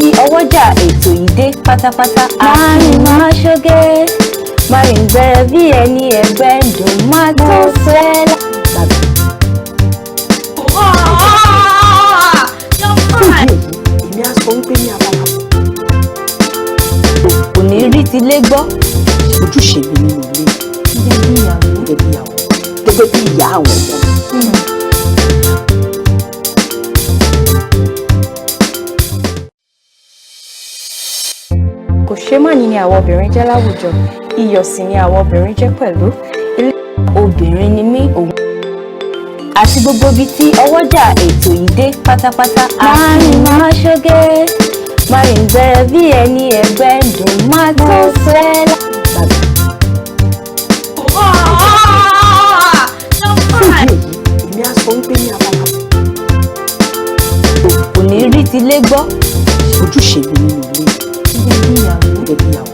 tí ọwọ́jà ètò yìí dé pátápátá. Máa rìn máa ṣoge, máa rìn gbẹrẹ bí ẹni ẹgbẹ́ ń dùn, máa tó sẹ́ lábẹ́. Fún ìdí èyí, èmi á sọ wípé ní abala Kò ní rí tilé gbọ́. Ojúṣe mi nínú ilé gẹ́gẹ́ bí ìyàwó, gẹ́gẹ́ bí ìyá àwọn ọmọ mi. Kò ṣe má ní ni àwọn obìnrin jẹ́ láwùjọ, iyọ̀ sì ni àwọn obìnrin jẹ́ pẹ̀lú. Obìnrin ni mí òun àti gbogbo ibi tí ọwọ́jà ètò yìí dé pátápátá. Máa rìn máa ṣoge, máa rìn gbẹrẹ bí ẹni ẹgbẹ́ ń dùn, máa tó sẹ́ lábẹ́. Fún ìdí èyí, èmi á sọ wípé ní abala Kò ní rí tilé gbọ́. Ojúṣe mi nínú ilé gẹ́gẹ́ bí ìyàwó,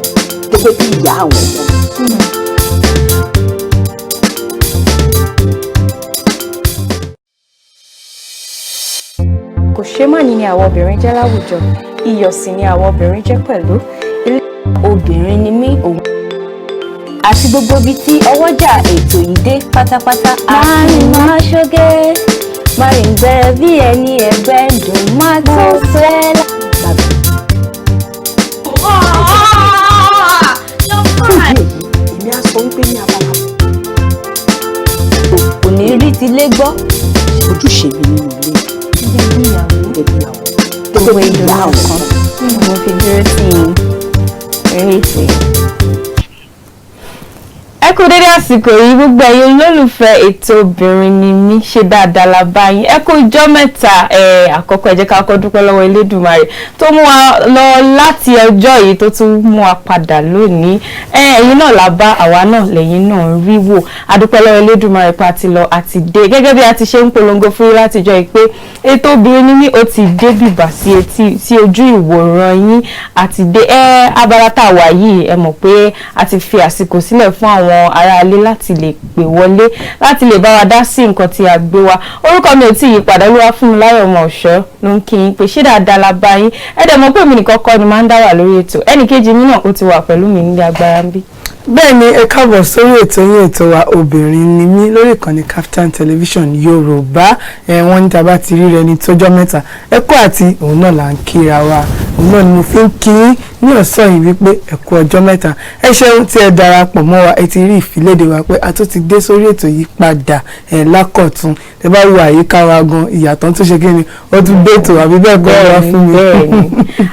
gẹ́gẹ́ bí ìyá àwọn ọmọ mi. Kò ṣe má ní ni àwọn obìnrin jẹ́ láwùjọ, iyọ̀ sì ni àwọn obìnrin jẹ́ pẹ̀lú. Obìnrin ni mí òun àti gbogbo ibi tí ọwọ́jà ètò yìí dé pátápátá. Máa rìn máa ṣoge, máa rìn gbẹrẹ bí ẹni ẹgbẹ́ ń dùn, máa tó sẹ́ lábẹ́. Fún ìdí èyí, èmi á sọ wípé ní abala Kò ní rí tilé gbọ́. Ojúṣe mi nínú ilé gẹ́gẹ́ bí ìyàwó, gẹ́gẹ́ bí ìyá àwọn ọmọ mi. Mo fi dúró sí eré ètò yìí. Ẹ kú dédé àsìkò yìí, gbogbo ẹ̀yin olólùfẹ́ ètò Obìnrin Ni Mí. Ṣe dáadáa la bá yín? Ẹ kú ijọ́ mẹ́ta. Ẹ àkọ́kọ́, ẹ jẹ́ ká kọ́ dúpẹ́ lọ́wọ́ Elédùmarè tó mú wa lọ láti ọjọ́ yìí, tó tún mú wa padà lónìí. Ẹ ẹ̀yin náà la bá, àwa náà lẹ́yìn náà ń rí wò. A dúpẹ́ lọ́wọ́ Elédùmarè pa ti lọ àti dé, gẹ́gẹ́ bí a ti ṣe ń polongo fún yín látijọ́ yìí pé ètò Obìnrin Ni Mí ó ti dé bìbà sí etí, sí ojú ìwòran yín àti dé. Ẹ abala tá a wà yìí, ẹ mọ̀ pé a ti fi àsìkò sílẹ̀ fún àwọn aráalé láti lè pè wọlé, láti lè bá wa dá sí nǹkan tí a gbé wa. Orúkọ mi ò tí ì yí padà, Olúwafúnmiláyọ̀ ọmọ ọ̀ṣọ́ ló ń kí yín pé ṣé dáadáa la bá yín. Ẹ dẹ̀ mọ̀ pé èmi nìkan kọ́ ni máa ń dá wà lórí ètò, ẹnì kejì mi náà ó ti wà pẹ̀lú mi nílé agbára ń bí. Bẹ́ẹ̀ ni, ẹ káàbọ̀ sórí ètò yín, ètò wa, Obìnrin Ni Mí, lórí ìkànnì Kaftan Television Yorùbá. Ẹ wọ́n ní tàbá ti rí rẹ ní tọ́jọ́ mẹ́ta, ẹ kú àti òun náà là ń kíra wa. Òun náà ni mo fi ń kí yín ní ọ̀sán yìí wípé ẹ kú ọjọ́ mẹ́ta. Ẹ ṣeun tí ẹ darapọ̀ mọ́ wa. Ẹ ti rí ìfiléde wa pé a tún ti dé sórí ètò yìí padà ẹ lákọ̀tún. Ẹ bá wo àyíká wa gan, ìyàtọ̀ tó ṣe kí ni ó tún dé ètò, àbí bẹ́ẹ̀ kọ́ wa fún mi? Bẹ́ẹ̀ni,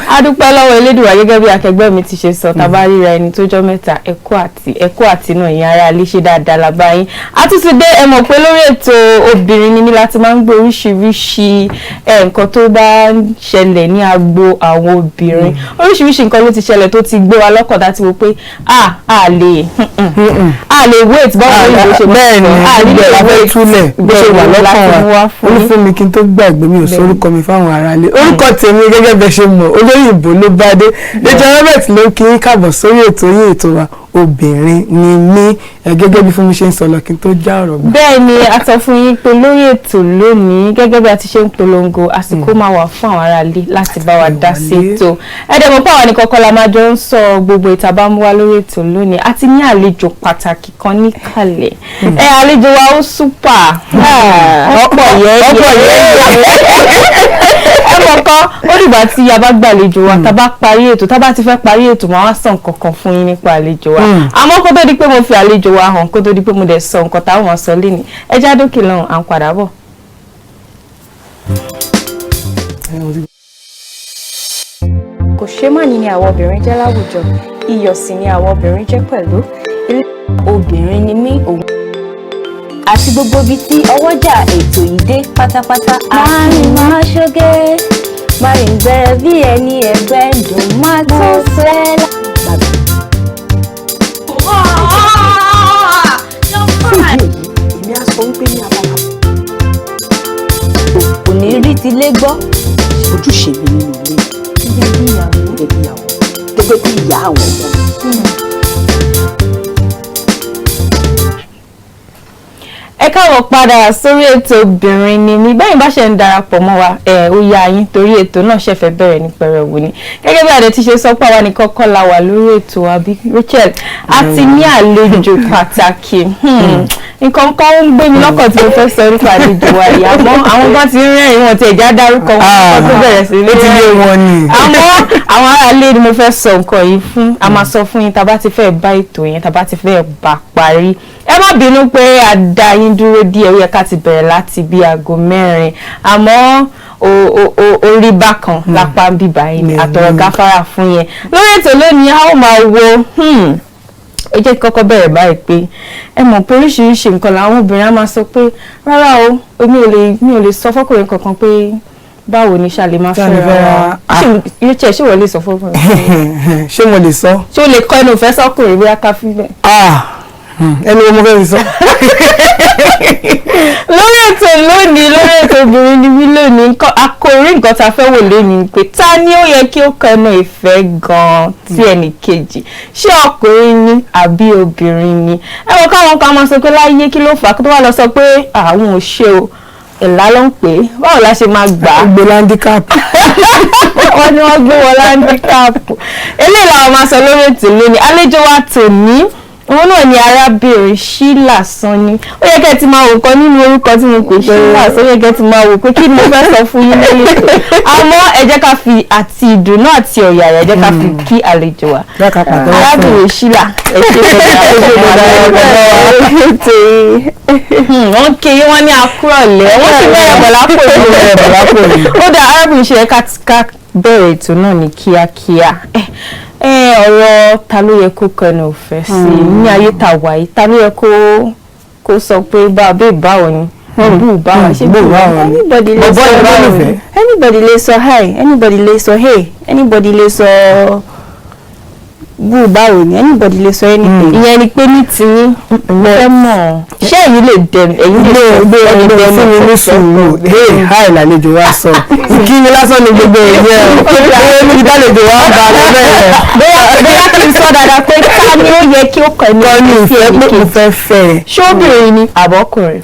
a dúpẹ́ lọ́wọ́ Elédùwà. Gẹ́gẹ́ bí akẹgbẹ́ mi ti ṣe sọ, tá a bá ríra ẹni tó jọ́ mẹ́ta, ẹ̀kú àti ẹ̀kú àti náà. Ìyẹn ara ilé, ṣe dáadáa la bá yín? A tún ti dé. Ẹ mọ̀ pé lórí ètò Obìnrin Ni Mí láti máa ń gbé oríṣiríṣi nǹkan tó bá ń ṣẹlẹ̀ ní agbo àwọn obìnrin. Oríṣiríṣi nǹkan ló ti ṣẹlẹ̀ tó ti gbé wa lọ́kàn láti wò pé a lè wait. Báwo ni ìbò ṣe máa Bẹ́ẹ̀ ni, sọ, a gbogbo lè ẹ̀ la fẹ́ wait. túlẹ̀ bó ṣe wà Bẹ́ẹ̀ ni, lọ́kàn láti mú wa. wá fún yín. Olúfúnmi, kí n tó gbàgbé, mi ò sórúkọ mi fáwọn aráalé. Orúkọ tèmi, gẹ́gẹ́ bẹ́ẹ̀ ṣe mọ̀, olóyìnbó ló bá dé, Rachel Robert ló kí yín káàbọ̀ sórí ètò yín, ètò wa, Obìnrin Ni Mí. Ẹ gẹ́gẹ́ bí fún mi ṣe ń sọ lọ kí n tó já ọ̀rọ̀ gbà. Bẹ́ẹ̀ ni, a sọ fún yín pé lórí ètò lónìí, gẹ́gẹ́ bí a ti ṣe ń polongo, àsìkò máa wà fún àwọn aráalé láti bá wa dá sí Wọlé. ètò. Ẹ dẹ̀ mọ̀ pé àwọn nìkan kọ́ la máa jọ ń sọ gbogbo ìta bá mú wá lórí ètò lónìí. A ti ní àlejò pàtàkì kan níkàlẹ̀. Ẹ àlejò wa ó super, ọ̀pọ̀ yẹ́yẹ́, Ọ̀pọ̀ ẹ mọ̀ kọ́. Ó dìgbà tí a bá gbàlejò wa, tá a bá parí ètò, tá a bá ti fẹ́ parí ètò, máa wá sọ nǹkan kan fún yín nípa àlejò wa. Àmọ́ kó tó di pé mo fi àlejò wa hàn, kó tó di pé mo dẹ̀ sọ nǹkan táwọn máa sọ lénìí, ẹ já dókè lọ́hùn, à ń padà bọ̀. Kò ṣe má ní ni àwọn obìnrin jẹ́ láwùjọ, iyọ̀ sì ni àwọn obìnrin jẹ́ pẹ̀lú. Obìnrin ni mí òun àti gbogbo ibi tí ọwọ́jà ètò yìí dé pátápátá. Máa rìn máa ṣoge, máa rìn gbẹrẹ bí ẹni ẹgbẹ́ ń dùn, máa tó sẹ́ lábẹ́. Fún ìdí èyí, èmi á sọ wípé ní abala Kò ní rí tilé gbọ́. Ojúṣe mi nínú ilé gẹ́gẹ́ bí ìyàwó, gẹ́gẹ́ bí ìyá àwọn ọmọ mi. Ẹ káàbọ̀. Káàbọ̀ padà sórí ètò Obìnrin Ni Mí. Bẹ́ẹ̀ bá ṣe ń darapọ̀ mọ́ wa, ẹ̀ ó yá yín, torí ètò náà ṣẹ̀fẹ̀ bẹ̀rẹ̀ ní pẹrẹwu ni. Gẹ́gẹ́ bí àdé ti ṣe sọ pé àwa nìkan kọ́ la wà lórí ètò, àbí Rachel? A ti ní àlejò pàtàkì. Nǹkan kan ń gbé mi lọ́kàn tí mo fẹ́ sọ nípa àlejò wa yìí, àmọ́ àwọn kan ti ń rẹ́rìn, wọn ti ẹ̀já dárúkọ wọn kó tó bẹ̀rẹ̀ sí ní Ó ti yé wọn ni. Àmọ́ àwọn aráalé ni mo fẹ́ sọ nǹkan yìí fún. A máa sọ fún yín tá a bá ti fẹ́ bá ètò yẹn, tá a bá ti fẹ́ bá parí. Ẹ má bínú pé a dá yín dúró díẹ̀, ó yẹ ká ti bẹ̀rẹ̀ láti bí aago 4, àmọ́ ó rí bákan lápá bíbá yìí ni àtọ̀rọ̀ gáfárà fún yẹn. Lórí ètò lónìí, a ó máa wo, ẹ jẹ́ kí kọ́kọ́ bẹ̀rẹ̀ báyìí pé ẹ mọ̀ pé oríṣiríṣi nǹkan làwọn obìnrin á máa sọ pé rárá o, èmi ò lè, mi ò lè sọ fọ́kùnrin kankan pé báwo ni ṣá lè máa Ṣá lè fẹ́ra wa. fẹ́ra. Ṣé Rachel, ṣé wọ́n lè sọ fọ́kùnrin? Ṣé mo lè sọ? Ṣé o lè kọ́ ẹnu ìfẹ́ sọ́kùnrin bóyá ká fi bẹ́ẹ̀? Ah, ẹni wo mo fẹ́ fi sọ? Lórí ètò lónìí, lórí ètò Obìnrin Ni Mí lónìí, nǹkan àkòrí, nǹkan tá a fẹ́ wò lónìí ni pé ta ni ó yẹ kí ó kọnu ìfẹ́ gan-an sí ẹnì kejì? Ṣé ọkùnrin ni àbí obìnrin ni? Ẹ wọ káwọn kan máa sọ pé láyé, kí ló fà á kó tó wá lọ sọ pé àwọn ò ṣe o, ẹ̀là ló ń pè é. Báwo la ṣe máa gbà á? Ó gbé handicap. Wọ́n ní wọ́n gbé wọn handicap. Eléyìí làwọn máa sọ lórí ètò lónìí. Àlejò wa tòní, òun náà ni arábìnrin Sheila Sanni. Ó yẹ kẹ́ ẹ ti máa wò kan nínú orúkọ tí mo pè, Sheila Sanni, ó yẹ kẹ́ ẹ ti máa wò pé kí ni mo fẹ́ sọ fún yín lórí ètò. Àmọ́ ẹ jẹ́ ká fi àti ìdùnnú àti ọ̀yàyà, ẹ jẹ́ ká fi kí àlejò wa. Bẹ́ẹ̀ ká pàtẹ́wọ́ fún un. Arábìnrin Sheila, ẹ ṣe fẹ́. Wọ́n ké, wọ́n ní akúrọ̀lẹ́, wọ́n sì bẹ̀rẹ̀ bọ̀ lápò. Bẹ̀rẹ̀ bọ̀ lápò ni. Ó dá arábìnrin ṣe ká bẹ̀rẹ̀ ètò náà ní kíákíá. Ẹ ọ̀rọ̀ ta ló yẹ kó kọnu ìfẹ́ sí ní ayé ta wà yìí, ta ló yẹ kó sọ pé bá a bẹ́ẹ̀, báwo ni bú báwo ṣe Bú báwo ni. Anybody lè Bọ̀bọ́ sọ. ìbálòfẹ́. Anybody lè sọ hi, anybody lè sọ hey, anybody lè sọ bú báwo ni, anybody lè sọ anything. Ìyẹn ni pé ní tiyín, mo fẹ́ mọ̀, ṣé ẹ̀yin lè dẹnu, ẹ̀yin lè sọ Gbé ẹ̀yin gbé dẹnu fún mi ní sùúrù. Hey, hi làlejò wa sọ, ìkíni lásán ni gbogbo èyí ẹ o ní ìdálejò wa bá a lọ bẹ́ẹ̀. Bóyá kí n sọ dáadáa pé ta ni ó yẹ kí ó kọ ẹnu Kọ́ ní ìfẹ́ ìfẹ́ sí pé mo ẹnìkejì? fẹ́ fẹ́ ẹ. Ṣé obìnrin ni àbọ́kùnrin?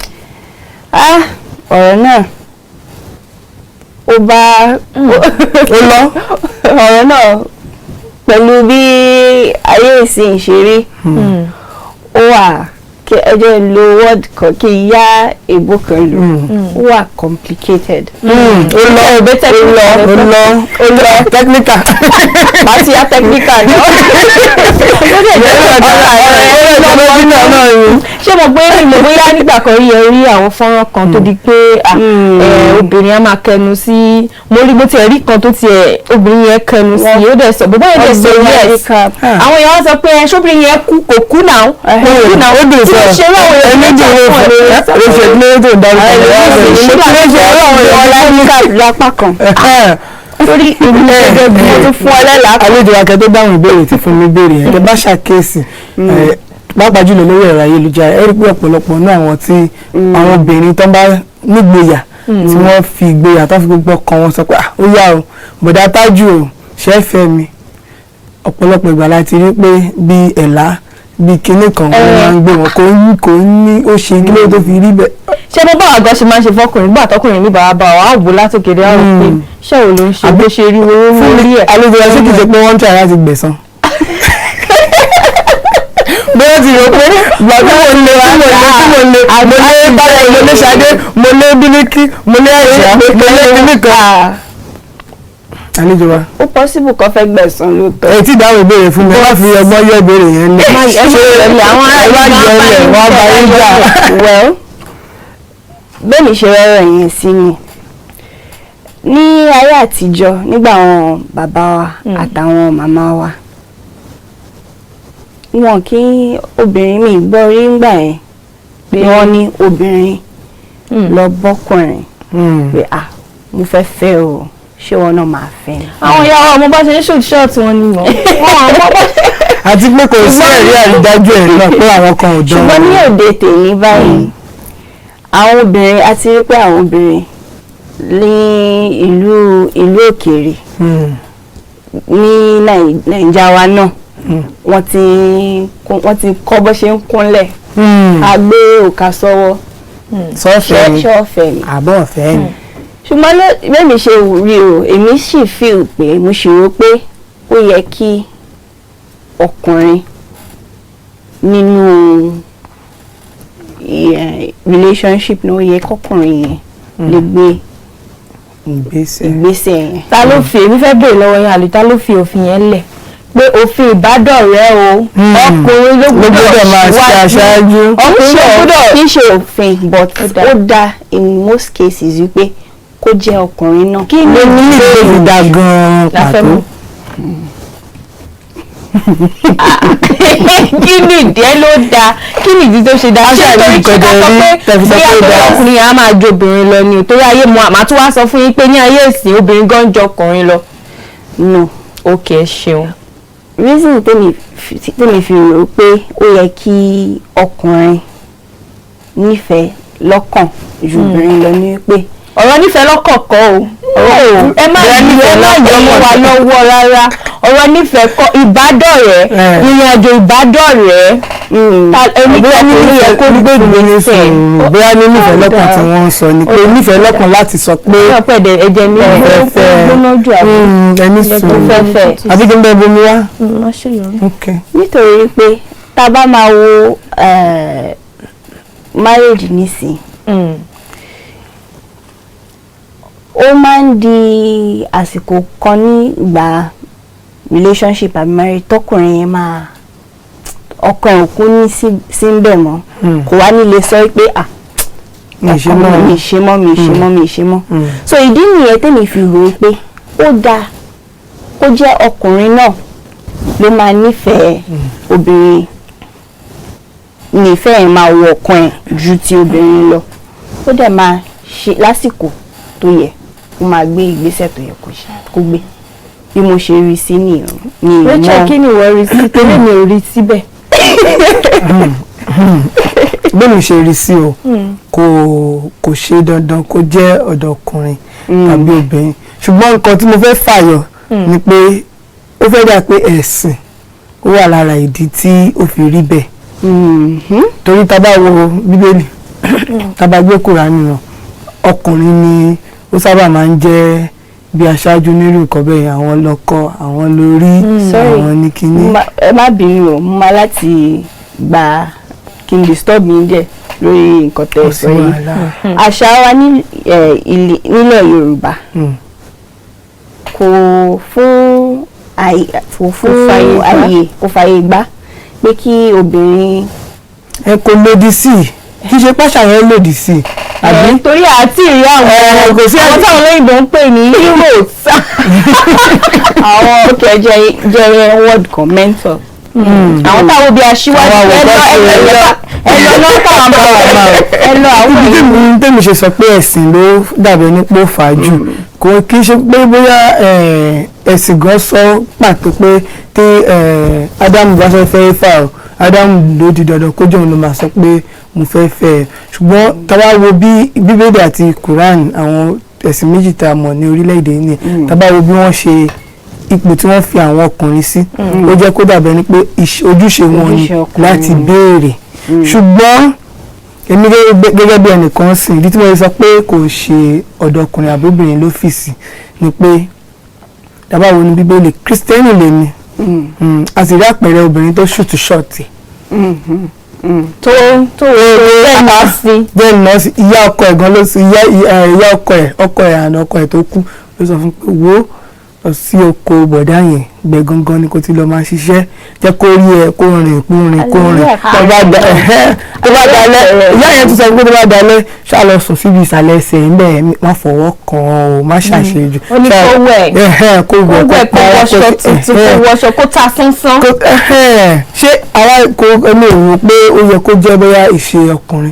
Ah, ọ̀rọ̀ náà ó bá Ó lọ. Ọ̀rọ̀ náà, pẹ̀lú bí ayé ìsìn ṣe rí, ó wà kí ẹjọ́ lo word kan, kí n yá èbó kan lò, ó wà complicated. Ó lọ, Ó ó lọ, ó lọ, ó lọ technical. Màá ti yá technical náà. Ṣé mo pé mo bóyá nígbà kan rí, ẹ rí àwọn fọ́nrán kan tó di pé ah, obìnrin á máa kẹnu sí, mo rí, mo tiẹ̀ rí kan tó tiẹ̀ obìnrin yẹn kẹnu sí, ó dẹ̀ sọ, bàbá yẹn dẹ̀ sọ yes. Àwọn èèyàn wá sọ pé ẹ ṣóbìnrin yẹn kú, kò kú náà, kò kú náà. Ó dùn Tí sọ. ó ṣe rú àwọn èèyàn Ẹni méjì dùn ó fún fẹ́ ó ṣe ní tó dárúkọ handicap lápá kan torí èmi gẹ́gẹ́ bí mo tún fún ọ lẹ́làá kan. Àlejò akẹ́ tó dáhùn ìbéèrè tí fún mi béèrè yẹn, tẹ bá ṣàkíyèsí ẹ, pàápàá jùlọ lórí ẹ̀rọ ayélujára, ẹ rí pé ọ̀pọ̀lọpọ̀ náà àwọn tí àwọn obìnrin tó ń bá nígboyà, tí wọ́n fi ìgboyà tó fi gbogbo ọkàn wọn sọ pé ah, ó yá o, bọ̀dá tájù o, ṣe é fẹ́ mi, ọ̀pọ̀lọpọ̀ ìgbà láti rí pé bí ẹ̀là bí kinní kan wọ́n máa ń gbé wọn, kò ń kò ń ní ó ṣe kí ló tó fi rí bẹ́ẹ̀. Ṣé mo bá àgọ́ ṣe máa ń ṣe fọkùnrin nígbà tọkùnrin ní bàbá bá wa á wò látòkèrè, á rò pé ṣé òun ló ń ṣe bó ṣe rí owó Fún rí ẹ̀. Àlejò wa, ṣé kìí ṣe pé wọ́n ń try láti gbẹ̀san? Bóyá ti rò pé ìgbà tí mo lé tí mo lé tí mo lé mo lé báyọ̀, mo lé Ṣadé, mo lé Bílíkì, mo lé Ẹ̀ṣá, mo lé kíní kan. Àlejò wa, Ó possible kan fẹ́ gbẹ̀san lóòótọ́. ẹ tí dáhùn ìbéèrè fún mi, ẹ má fi ọgbọ́n yọ ìbéèrè yẹn lẹ. Ẹ má yọ ẹ lẹ̀, àwọn ará Ẹ má ìlú yọ máa ẹ lẹ̀, ń wọ́n á bá yín jà. Well, bẹ́ẹ̀ mi ṣe rọrọ yẹn sí ni ní ayé àtijọ́, nígbà àwọn bàbá wa àtàwọn màmá wa, wọn kí obìnrin mi gbọ́ rí ńgbà yẹn pé wọ́n ní obìnrin lọ bọ́kùnrin pé ah, mo fẹ́ fẹ́ o, ṣé wọn náà máa fẹ́ ni. Àwọn ìyá wa ọmọ bá ṣe ń ṣòtì ṣọ́ọ̀tì wọn ni mọ̀ wọn àwọn ọmọ bá ṣe. Àti pé kò sí ẹ̀rí àrídájú ẹ̀ náà pé àwọn kan ò dán. Ṣùgbọ́n ní òde tèmi báyìí, àwọn obìnrin, a ti rí pé àwọn obìnrin ní ìlú òkèèrè, ní Nàìjà wa náà, wọ́n ti kọ́ bó ṣe ń kúnlẹ̀, a gbé òkà sọ́wọ́. Sọ́ọ̀fẹ́ ni Ṣé ọ̀fẹ́ ni? Àbọ̀ ọ̀fẹ́ ni. Ṣùgbọ́n bẹ́ẹ̀ ṣe rí o, èmi sì feel pé, mo sì rò pé ó yẹ kí ọkùnrin nínú relationship náà, ó yẹ kọkùnrin yẹn lè gbé ìgbésẹ̀. Ìgbésẹ̀ yẹn. Ta ló fi, èmi fẹ́ béèrè lọ́wọ́ yín àlè, ta ló fi òfin yẹn lẹ̀ pé òfin ìbádọ́rẹ̀ẹ́ o, ọkùnrin ló ló gbọ́dọ̀ gbọ́dọ̀ máa ṣe ṣíwájú? aṣáájú. Ọkùnrin ló gbọ́dọ̀. Kì í ṣe òfin, but Ó dáa. ó dáa in most cases wípé kó jẹ́ ọkùnrin náà. Kí ni Ló ní ìlú fi da gan-an la fẹ́ pàtó. mọ̀? Kí ni ìdí ẹ ló dáa? Kí ni ìdí tó ṣe dáa? Ṣé Aṣáájú torí ṣé ká sọ ìkọjá pé rí tẹ̀fi sọ bóyá pé ó torí dáa. ọkùnrin yẹn á máa ju obìnrin lọ ni o? Torí ayé mo àmà tún wá sọ fún yín pé ní ayé ìsìn, obìnrin gan jọ ọkùnrin lọ. No. Ok, ẹ ṣeun. Reason tèmi fi rò pé ó yẹ kí ọkùnrin nífẹ̀ẹ́ lọ́kàn ju obìnrin lọ ní wípé Ọ̀rọ̀ nífẹ̀ẹ́ lọ́kọ̀ọ̀kọ́ o, ẹ má Bóyá yí, ẹ nífẹ̀ẹ́ má yọ mọ́ wa lọ́wọ́ rárá. Ọ̀rọ̀ nífẹ̀ẹ́ kọ́, ìbádọ́rẹ̀ẹ́, ìrìn àjò ìbádọ́rẹ̀ẹ́, ẹni Bóyá ní ọkùnrin yẹ kó gbé ìgbésẹ̀. Bóyá ní nífẹ̀ẹ́ lọ́kàn tí wọ́n ń sọ ni pé nífẹ̀ẹ́ lọ́kàn láti sọ pé Ọ̀pẹ̀ pẹ̀dẹ̀ ẹ̀jẹ̀ mi fẹ́ fẹ́. gbóná jù àbí Ẹni tó sùúrù. fẹ́ fẹ́. Àbí kí n bẹ́ẹ̀ bomi wá. Má ṣe yọrí. Ok. Nítorí pé tá a bá máa wo marriage nísìn, ó máa ń di àsìkò kan nígbà relationship àbí marriage, tọkùnrin yẹn máa, ọkọ ẹ̀ ò kú ní sí ń bẹ̀ mọ́, kò wá ní lè sọ pé, "Ah, Mi ṣe ọkọ mọ́. mi ṣe mọ́, mi ṣe mọ́, mi ṣe mọ́." So ìdí nìyẹn tèmi fi rò ó pé ó dáa kó jẹ́ ọkùnrin náà ló máa nífẹ̀ẹ́ obìnrin, nífẹ̀ẹ́ máa wọ ọkàn ẹ̀ ju ti obìnrin lọ. Ó dẹ̀ máa ṣe lásìkò tó yẹ, ó máa gbé ìgbésẹ̀ tó yẹ kó ṣe, kó gbé. Bí mo ṣe rí sí nìyẹn ni. Rachel, kí ni ìwọ rí sí? Torí mi ò rí síbẹ̀. Bẹ́ẹ̀ mi ṣe rí sí o, kò ṣe dandan kó jẹ́ ọ̀dọ̀ ọkùnrin tàbí obìnrin, ṣùgbọ́n nǹkan tí mo fẹ́ fàyọ ni pé ó fẹ́ dà pé ẹ̀sìn ó wà lára ìdí tí ó fi rí bẹ́ẹ̀, torí tá a bá wo Bíbélì, tá a bá gbé Kùránì náà, ọkùnrin ni ó sábà máa ń jẹ́ bí aṣáájú nírú nǹkan bẹ́ẹ̀, àwọn lọ́kọ, àwọn lórí, Sorry. àwọn ní kínní. Ẹ má bínú o, mo máa láti gba kí n disturb yín díẹ̀ lórí nǹkan tẹ́ ẹ Kò sí sọ yìí. wàhálà. Àṣà wa ní nílẹ̀ Yorùbá kò fún fàyè gbà. àyè, kò fàyè gbà pé kí obìnrin Ẹ kò lòdì sí i, kì í ṣe pàṣà yẹn lòdì sí i, àbí? Àbí torí àti ìrí àwọn Ẹ, kò sí àwọn táwọn olóyìnbó ń pè ní heroes. Àwọn òkè jẹ jẹ word kan, mentor. Àwọn táwọn bí aṣíwájú. Àwọn ẹ lọ, ẹ lọ, ẹ lọ lọ́kàn, ẹ lọ àwọn Ibi tí mi tèmi ṣe sọ pé ẹ̀sìn ló dàbí ẹni pé ó fà á jù, kò kí í ṣe pé bóyá ẹ̀sìn gan sọ pàtó pé tí Ádámù bá fẹ́ fẹ́ Éfà o, Ádámù ló di dandan kó jẹun ló máa sọ pé mo fẹ́ fẹ́ ẹ. Ṣùgbọ́n tá bá wo bí Bíbélì àti Quran, àwọn ẹ̀sìn méjì tá a mọ̀ ní orílẹ̀-èdè yìí ni, tá bá wo bí wọ́n ṣe, ipò tí wọ́n fi àwọn ọkùnrin sí, ó jẹ́ kó dàbí ẹni pé ojúṣe wọn ni Ojúṣe ọkùnrin láti ni. béèrè. Ṣùgbọ́n èmi gẹ́gẹ́ bí ẹnìkan sìn, ìdí tí mo ṣe sọ pé kò ṣe ọ̀dọ̀ ọkùnrin àbí obìnrin lọ́fíìsì ni pé dábàá wo ni Bíbélì, Kristẹni lèmi, a sì rí àpẹẹrẹ obìnrin tó shoot shot. Tó bẹ́ẹ̀ náà sí. Bẹ́ẹ̀ nọ́ọ̀sì, ìyá ọkọ ẹ̀ gan ló sì ìyá ọkọ ẹ̀, ọkọ ẹ̀ àná, ọkọ ẹ̀ tó kú ló sọ fún pé, "Wo, lọ sí oko bọ̀dá yẹn gbẹ gangan ni kò ti lọ máa ṣiṣẹ́, jẹ́ kó rí ẹ, kó rìn, kó rìn, kó rìn." Tó bá da ẹ̀hẹ́, tó bá dalẹ̀, ìyá yẹn tún sọ pé tó bá dalẹ̀, ṣáà lọ sùn síbi ìsàlẹ̀ ẹsẹ̀ ńbẹ̀, má fọwọ́ kàn án o, má ṣàṣejù. Ó ní kó wẹ̀. Ẹ̀hẹ́, kó Kó wẹ̀, wẹ̀, kó para, wọṣọ tuntun, kó wọṣọ, kó ta sánsán. Ẹ̀hẹ́n, ṣé àwa kò, ẹni ò rò pé ó yẹ kó jẹ́ bóyá ìṣe ọkùnrin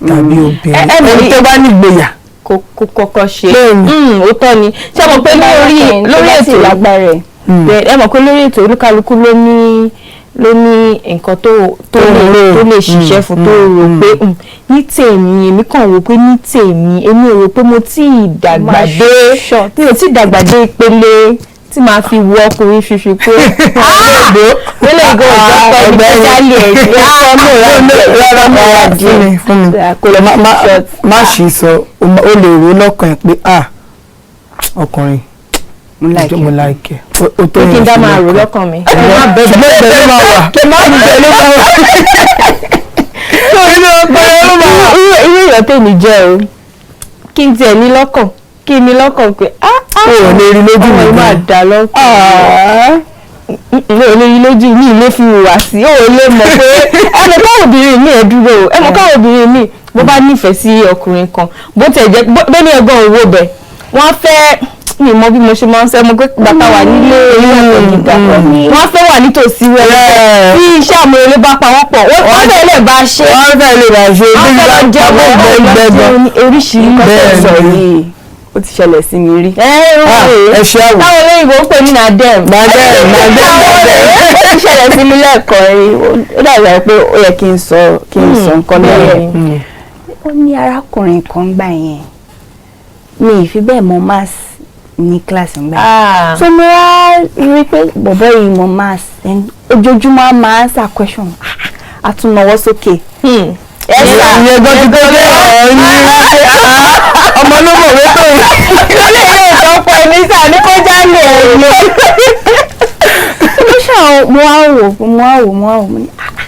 tàbí obìnrin Ẹ mọ̀ ẹni ní- tó bá nígboyà. Kó kọ́kọ́ ṣe. Bẹ́ẹ̀ni. Òótọ́ ni. Ṣé mo pé lórí ètò lágbára ẹ̀. Bẹ́ẹ̀, ẹ mọ̀ pé lórí ètò, olúkálukú ló ní nǹkan tó lè rò. tó lè ṣiṣẹ́ fún, tó rò pé ní tèmi, èmi kàn rò pé ní tèmi, èmi ò rò pé mo tí ì dàgbà Máa dé short. mi ò tí ì dàgbà dé ìpele Tí màá fi wo ọkùnrin ṣoṣo pé lélẹ̀ ìgò ìjọpọ̀ ẹni tó jálè ẹ̀ ní Rárá, rárá, fún mi, fún mi. Má ṣì sọ, o lè rò lọ́kàn ẹ̀ pé, ah, ọkùnrin Mo like mo ẹ. like ẹ. O tó Pé kí n yẹn dá sí máa rò lọ́kàn. lọ́kàn mi. Ṣùgbọ́n ìbẹ̀ ló máa wà. Ìbẹ̀ ló máa wà. Inú ọpọlọ ló máa wà. Irú èèyàn tèmi jẹ́ o, kí n tiẹ̀ ní lọ́kàn, kí n ní lọ́kàn pé ah ah, O ò lè rí lójú ọmọ mi yìí máa gan. dà lọ́kàn. Mi ò lè rí lójú mi, ilé fi hùwà sí, ó lè mọ̀ pé ẹ mọ̀ káwọn obìnrin mi, ẹ dúró o, ẹ mọ̀ káwọn obìnrin mi bó bá nífẹ̀ẹ́ sí ọkùnrin kan, bó tẹ̀ jẹ́ bó ní ẹ̀gbọ́n òwò bẹ̀ wọ́n á fẹ́, mi mọ bí mo ṣe máa ń sẹ́ mo pé bàtà wà nílé ilé ẹ̀kọ́ gíga, wọ́n á fẹ́ wà nítòsí rẹ̀ tí iṣẹ́ àmúrelé bá pa wọ́n pọ̀, wọ́n fẹ́ lè bá a ṣe. Wọ́n fẹ́ lè bá ṣe. Wọ́n fẹ́ lọ jẹun gbẹ́gbẹ́. Oríṣiríṣi. Bẹ́ẹ̀ Sọ ni. yìí, ó ti ṣẹlẹ̀ sí mi rí. Ah, ẹ ṣe àwò. Táwọn olóyìnbó ń pè ní nadem. Nàdẹ́, nàdẹ́, nàdẹ́. Ó ti ṣẹlẹ̀ sí mi lẹ́ẹ̀kan rí. Ó dàgbà pé ó yẹ kí n sọ nǹkan lórí ẹ̀. Ó ní arákùnrin kan gbà yẹn, mi ì fi bẹ́ẹ̀ mọ maths ní kíláàsì ńgbà yẹn, so mo wá rí i pé bọ̀bọ́ yìí mọ maths and ojoojúmọ́ á máa answer question, á tún nawọ́ sókè. Ẹ sà. Ìyẹn gan ti tó lé ọ̀rọ̀ ní ọmọ ló mọ̀ wé tó. Lórí ilé ìtọ́pọ̀ ẹ̀mí sà ní kó jálè ẹ̀mí. Mo ṣáà mo wá wò, mo wá wò, mo wá wò, mo ní, "Ah, ah,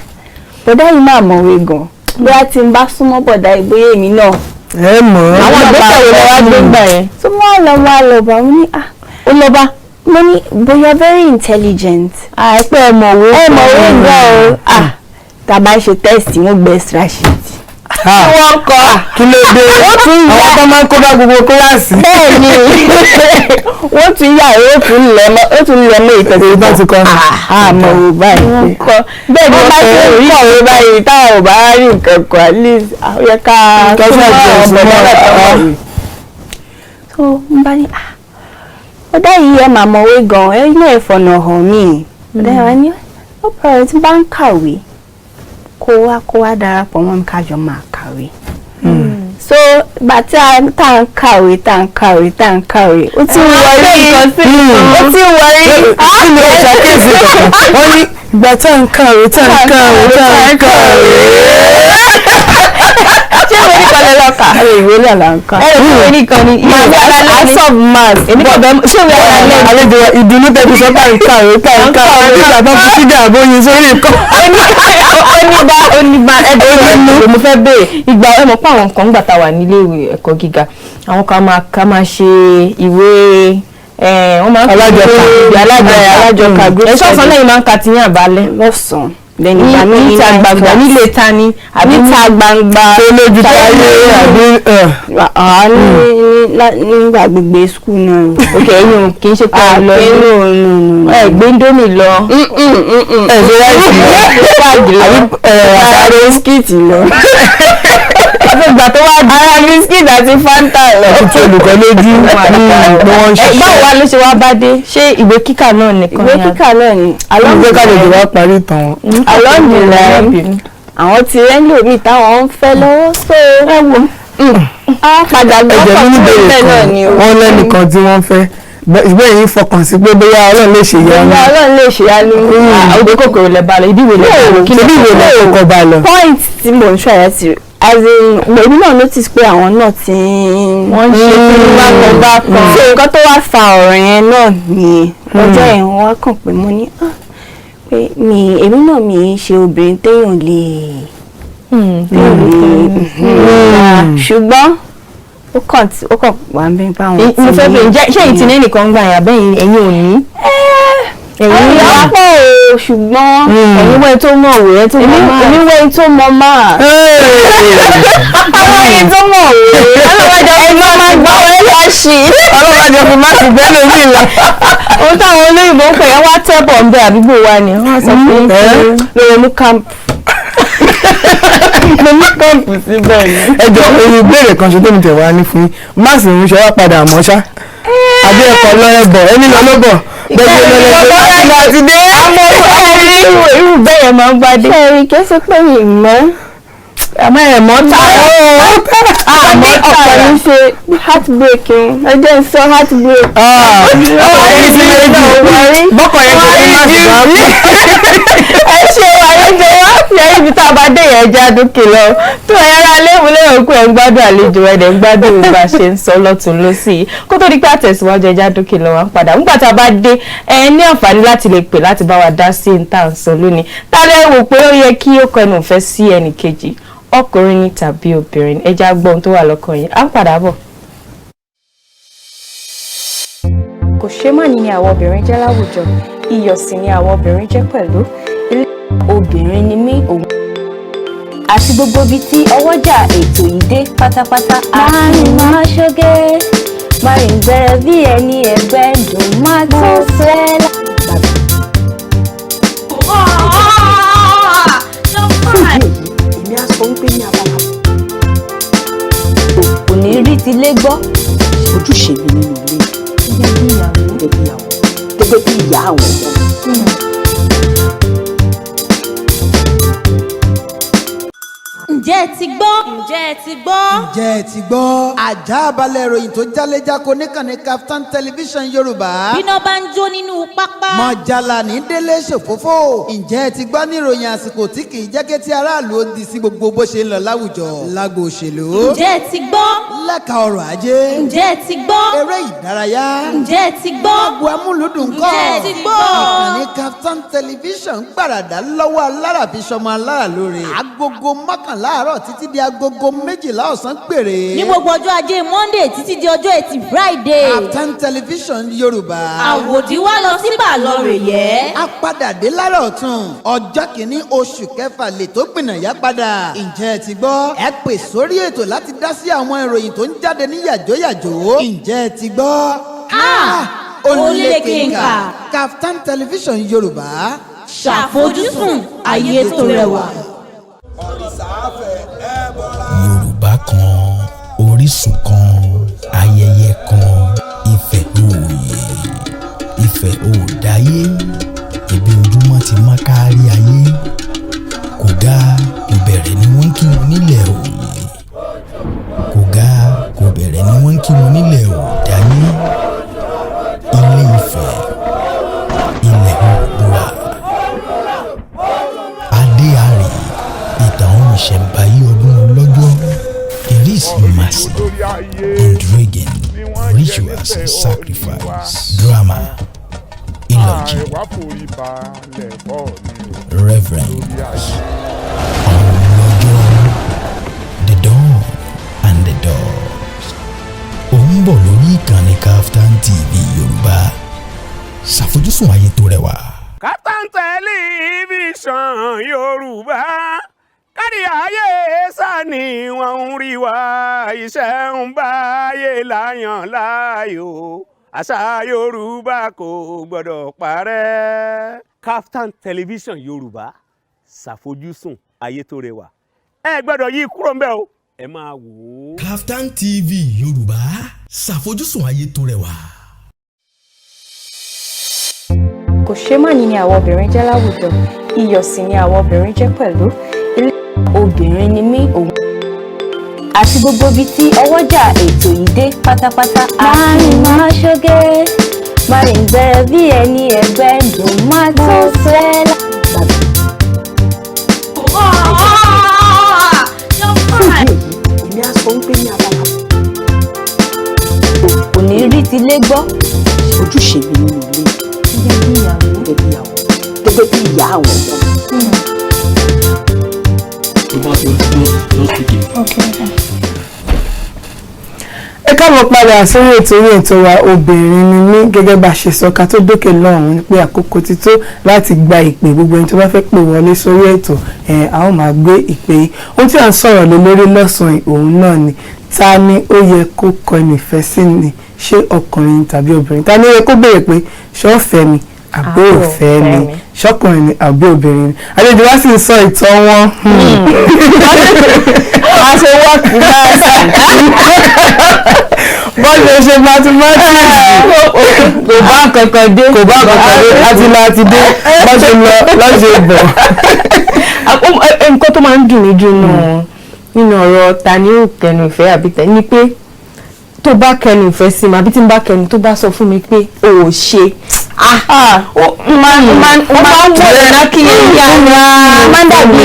bọ̀dá yìí máa mọ̀wé gan, bóyá tí n bá súnmọ́ bọ̀dá yìí, bóyá èmi náà." Ẹ mọ̀ ọ́. Àwọn ìgbésẹ̀ wo lẹ wá gbé gbà yẹn? So mo wá lọ bá, mo ní, ah, Ó lọ bá. Mo ní, "But you are very intelligent." Àìpẹ́ ẹ mọ̀wé. Ẹ mọ̀wé gan o. Ah, tá a bá ṣe test, wọ́n gbé extra sheet. Ah, Wọ́n kọ́. kí ló dé? Àwọn tó máa ń kó bá gbogbo kíláàsì. Bẹ́ẹ̀ ni, wọ́n tún yà, ó tún lẹ̀ mọ́ ìtẹ̀sí. Èyí bá ti kọ́. Àmọ́ ò báyìí Wọ́n kọ́. Bẹ́ẹ̀ ni wọ́n wọ́n bá sọ ṣe ń orí. kọ̀wé báyìí, táwọn ò bá rí nǹkan kan, at least ó yẹ ká Ká súnmọ́ ṣáà jẹ́ àwọn súnmọ́ bọ̀dá náà tó àwọn. mọ̀wé. So n bá ní, ah, bọ̀dá yìí, ẹ máa mọ̀wé gan, ẹ inú ẹ̀ fọ̀nà hàn mí. Bọ̀dá yìí wá ní, no problem, tí n bá ń kàwé, kó wá darapọ̀ mọ́ mi, kájọ máa kàwé. So ìgbà tí a tá à ń kàwé, tá à ń kàwé, tá à ń kàwé, ó ti ń wọrí, ó ti ń wọrí. Kí ni ó ṣàkíyèsí kankan? Wọ́n ní ìgbà tá à ń kàwé, tá à ń kàwé, tá à ń kàwé. Ṣé ìwé nìkan lẹ lọ kà? Àwọn ìwé náà là ń kà. Ẹ rò pé ìwé nìkan ni ìwé alálẹ́ ni. I solve maths. Èmi kò bẹ́ẹ̀, ṣé ìwé alálẹ́ ni? Àlejò wa, ìdùnnú tẹ̀sí sọ, tá à ń kàwé, tá à ń kàwé, nígbà tó fi ṣúgà àbóyin sórí ìkọ́. Onígbà onígbà ẹgbẹ́ mo fẹ́ béèrè, ìgbà ẹ mọ̀ pé àwọn nǹkan gbà tá a wà nílé ìwé ẹ̀kọ́ gíga, àwọn kan máa ká máa ṣe ìwé, wọ́n máa ń pè é Alájọkà. ìwé Alájọkà, group ẹ̀ ṣọ́ọ̀sán study. lẹ́yìn máa ń ka tiyín àbálẹ́. Lọ́sàn-án then ìgbà míì ní Níta night gbangba class. nílé ta ni àbí? Níta gbangba. Tó lójú táyé àbí Ah, nígbà gbogbo school náà. Ok, ẹ̀yin ò kì í ṣe pé ẹ lọ Ah, no, no, no. ẹ gbé indomie lọ. Ẹ ṣe rice lọ Báàgì lọ. àbí Ara biscuit lọ. Àti ìgbà tó wá di Ara biscuit àti Fanta lọ. Ti olùkọ́ lójú ni wọ́n ń Ẹ báwo ṣiṣẹ́. wá ló ṣe wá bá dé? Ṣé ìwé kíkà náà nìkan Ìwé ni? kíkà náà ni. Along the kálejò wá parí ìtàn wọn. Along the line, àwọn ti rẹ́ lómi táwọn ń fẹ́ lọ́wọ́, so ẹ wò á padà gbọ́. Ẹ̀jẹ̀ mi ní pọ̀ bèrè bẹ́ẹ̀ náà kan ni o. wọ́n lẹ́nìkan tí wọ́n fẹ́, ṣùgbọ́n èyí fọkàn sí pé bóyá Ọlọ́run lè ṣe ìyanu. Bóyá Ọlọ́run lè ṣe ìyanu. Ògbé kòkòrò lẹ bá lọ, ibi ìwé lẹ bá lọ? Kí ni ìwé lẹ kọ́kọ́ bá lọ? Point tí mò ń ṣàyẹ̀ sí, as in, èmi náà notice pé àwọn náà ti ń Wọ́n ń ṣe kí bákan bákan. So nǹkan tó wá fa ọ̀rọ̀ yẹn náà nìyẹn. Ọjọ́ yẹn wọ́n wá kàn pé mo ní, ah, pé mi èmi náà mi ń ṣe obìnrin téèyàn lè téèyàn lè, ṣùgbọ́n ó kàn wá ń bẹ báwọn. Mo fẹ́ bèrè, ǹjẹ́ ṣé èyí ti ní nìkan gbà yẹn àbẹ́yìn ẹ̀yin ò ní? Ẹ̀yin Àwọn wá èèyàn pọ̀ o, ṣùgbọ́n ẹ̀yin wẹ́n tó mọ̀ òwe tó mọ̀ máa. Èmi wẹ́n tó mọ̀ máa. Àwọn ẹni tó mọ̀ òwe ọlọ́wọ́jọ fi máa gbọ́ ẹ lọ sí. Ọlọ́wọ́jọ fi má sì bẹ́ẹ̀ lómi ìlà. Ohun táwọn olóyìnbó ń pè é wá tẹ́bọ̀ ń bẹ àdúgbò wa ni wọ́n sọ pé Lórí mú camp. Mo ní kọ́ǹpù síbẹ̀ ni. Ẹ jọ, èyí ìbéèrè kan ṣe tó mi tẹ̀ wá ní fún yín, má sì ń ṣe wá padà mọ́ ṣá, àbí ẹ̀kọ́ lọ́rẹ́ bọ̀ ẹni lọ ló bọ̀ bẹ́ẹ̀ lọ́lẹ́ láti dé. Àmọ́ irú bẹ́ẹ̀ yẹn máa ń bá dé. Ṣé kí ẹ sọ pé mi mọ́ Àmọ́ ẹ̀ mọ́ tààrà. Àmọ́ ọ̀pọ̀ ní ṣe heartbreaking, ẹ jẹ́ n sọ heartbreak. Bọ́kọ̀ yẹn ṣe ní má sì bá Ẹ ṣe àlejò wa fi ẹyí ibi tá a bá dé yẹn já dókè lọ tó ẹ yára léwu lẹ́yìn òkú ẹ̀ ń gbádùn àlejò ẹ̀ dẹ̀ ń gbádùn bá a ṣe ń sọ lọ́tún lọ́sì kó tó di pé àtẹ̀síwájú ẹja dókè lọ wá ń padà nígbà tá a bá dé, ẹ ní àǹfààní láti lè pè láti bá wa dá sí ní tá à ń sọ lónìí. Tá a lè wò pé ó yẹ kí ó kọnu ìfẹ́ sí ẹnì kejì, ọkùnrin ni tàbí obìnrin, ẹja gbọ́ ohun tó wà lọ́kàn yín. À ń padà bọ̀. Kò ṣe má ní ni àwọn obìnrin jẹ́ láwùjọ, iyọ̀ sì ni àwọn obìnrin jẹ́ pẹ̀lú. Obìnrin ni mí, òun àti gbogbo ibi tí ọwọ́jà ètò yìí dé pátápátá. Máa rìn máa ṣoge, máa rìn gbẹrẹ bí ẹni ẹgbẹ́ dùn, máa tún fẹ́. Fún ìdí èyí, èmi á sọ wípé ní abala Kò ní rí tilé gbọ́. Ojúṣe mi nínú ilé gẹ́gẹ́ bí ìyàwó, gẹ́gẹ́ bí ìyá àwọn ọmọ mi. Ǹjẹ́ ẹ ti gbọ́? Ǹjẹ́ ẹ ti gbọ́? Ǹjẹ́ ẹ ti gbọ́? Àjà balẹ̀ ìròyìn tó jálẹ́jáko níkànnì Kaftan Television Yorùbá. Bíná bá ń jó nínú pápá. Mọ̀jàlá ní délé ṣòfófó. Ǹjẹ́ ẹ ti gbọ́ ní ìròyìn àsìkò tí kì í jẹ́ kí tí aráàlú ó di sí gbogbo bó ṣe ń lọ láwùjọ? Lágbo òṣèlú. Ǹjẹ́ ẹ ti gbọ́? Lẹ́ka ọrọ̀ ajé. Ǹjẹ́ ẹ ti gbọ́? Eré ìdárayá. Ǹjẹ́ ẹ ti gbọ́? Agbo amúlùdùn kọ́. Ǹjẹ́ ẹ ti gbọ́? Ìkànnì Kaftan Television gbàràdà lọ́wọ́ alára fi ṣọmọ alára lóore. 11 àárọ̀ títí di 12 ọ̀sán péré. Ní gbogbo ọjọ́ ajé Monday títí di ọjọ́ ẹtì Friday. Kaftan Television Yorùbá. Àwòdì wá lọ sí bàlọ́rẹ̀ yẹ́. A padà dé lára ọ̀tún ọjọ́ kìíní oṣù kẹfà lè tó gbìnàyà padà. Ǹjẹ́ ẹ ti gbọ́? Ẹ pè sórí ètò láti dá sí àwọn ìròyìn tó ń jáde ní yàjóyàjó. Ǹjẹ́ ẹ ti gbọ́? Ó lékenkà. Kaftan Television Yorùbá. Ṣàfojúsùn ayé tó rẹwà. Yorùbá kan, orísun kan, ayẹyẹ kan, Ifẹ̀ òòyè, Ifẹ̀ òòdáyé, ibi ojúmọ́ ti mọ́ kárí ayé. Kò ga kò bẹ̀rẹ̀ ni wọ́n ń kí wọn nílẹ̀ òòyè. Kò ga kò bẹ̀rẹ̀ ni wọ́n ń kí wọn nílẹ̀ òòdáyé. Ilé Ifẹ̀, ilẹ̀ Oòduà. Adé Àrè, ìtàn ohun ìṣẹ̀ǹbáyé ọdún ọlọ́jọ́. It is massive, intriguing, rituals and sacrifice, drama, eulogy, reverence, Ọlọ́jọ́, the dawn and the dusk. Ó ń bọ̀ lórí ìkànnì Kaftan TV Yorùbá. Ṣàfojúsùn ayé tó rẹwà. Kaftan Television Yorùbá, kárí ayé sani wọ́n ń rí wa, iṣẹ́ ń báyé láyàn láàyò, àṣà Yorùbá kò gbọ́dọ̀ parẹ́. Kaftan Television Yorùbá, ṣàfojúsùn ayé tó rẹwà. Ẹ gbọ́dọ̀ yí kúrò ńbẹ̀ o, ẹ máa wò ó. Kaftan TV Yorùbá, ṣàfojúsùn ayé tó rẹwà. Kò ṣe má ní ni àwọn obìnrin jẹ́ láwùjọ, iyọ̀ sì ni àwọn obìnrin jẹ́ pẹ̀lú. Obìnrin ni mí, òun àti gbogbo ibi tí ọwọ́jà ètò yìí dé pátápátá. Máa rìn máa ṣoge, máa rìn gbẹrẹ bí ẹni ẹgbẹ́ dùn, máa tún fẹ́. Fún ìdí èyí, èmi á sọ wípé ní abala Kò ní rí tilé gbọ́. Ojúṣe mi nínú ilé gẹ́gẹ́ bí ìyàwó, gẹ́gẹ́ bí ìyá àwọn ọmọ mi. Ẹ káàbọ̀ padà sórí ètò orí ètò wa Obìnrin Ni Mí. Gẹ́gẹ́ bá a ṣe sọ ká tó dókè lọ́hùn-ún pé àkókò ti tó láti gba ìpè. Gbogbo ẹni tó bá fẹ́ pè wọlé sórí ètò ẹ̀, a ó máa gbé ìpè yìí. Ohun tí à ń sọ̀rọ̀ lé lórí lọ́sàn-án òun náà ni, ta ni ó yẹ kó kọnu ìfẹ́ sí ni? Ṣé ọkùnrin tàbí obìnrin? Ta ni ó yẹ kó béèrè pé ṣé ó fẹ́ mi àbí ò fẹ́ mi? Ṣọkùnrin ni àbí obìnrin ni? Àlejò wa sì ń sọ ìtàn wọn. A ṣe wọ́ọ̀kì máàsì. Bọ́ọ̀lù ṣe mathematics. Kò bá kankan dé. Kò bá kankan dé, àti lọ àti dé, bá ṣe lọ lọ́ ṣe bọ̀. Nǹkan tó máa ń dùn mí jù nù Nínú ọ̀rọ̀ ta ni ó kẹnu ìfẹ́ àbí tẹ ni pé tó bá kẹnu ìfẹ́ sí mi àbí tí n bá kẹnu, tó bá sọ fún mi pé o ò ṣe, ó máa ń wọ̀ náà kí n yá Máa ń dàbí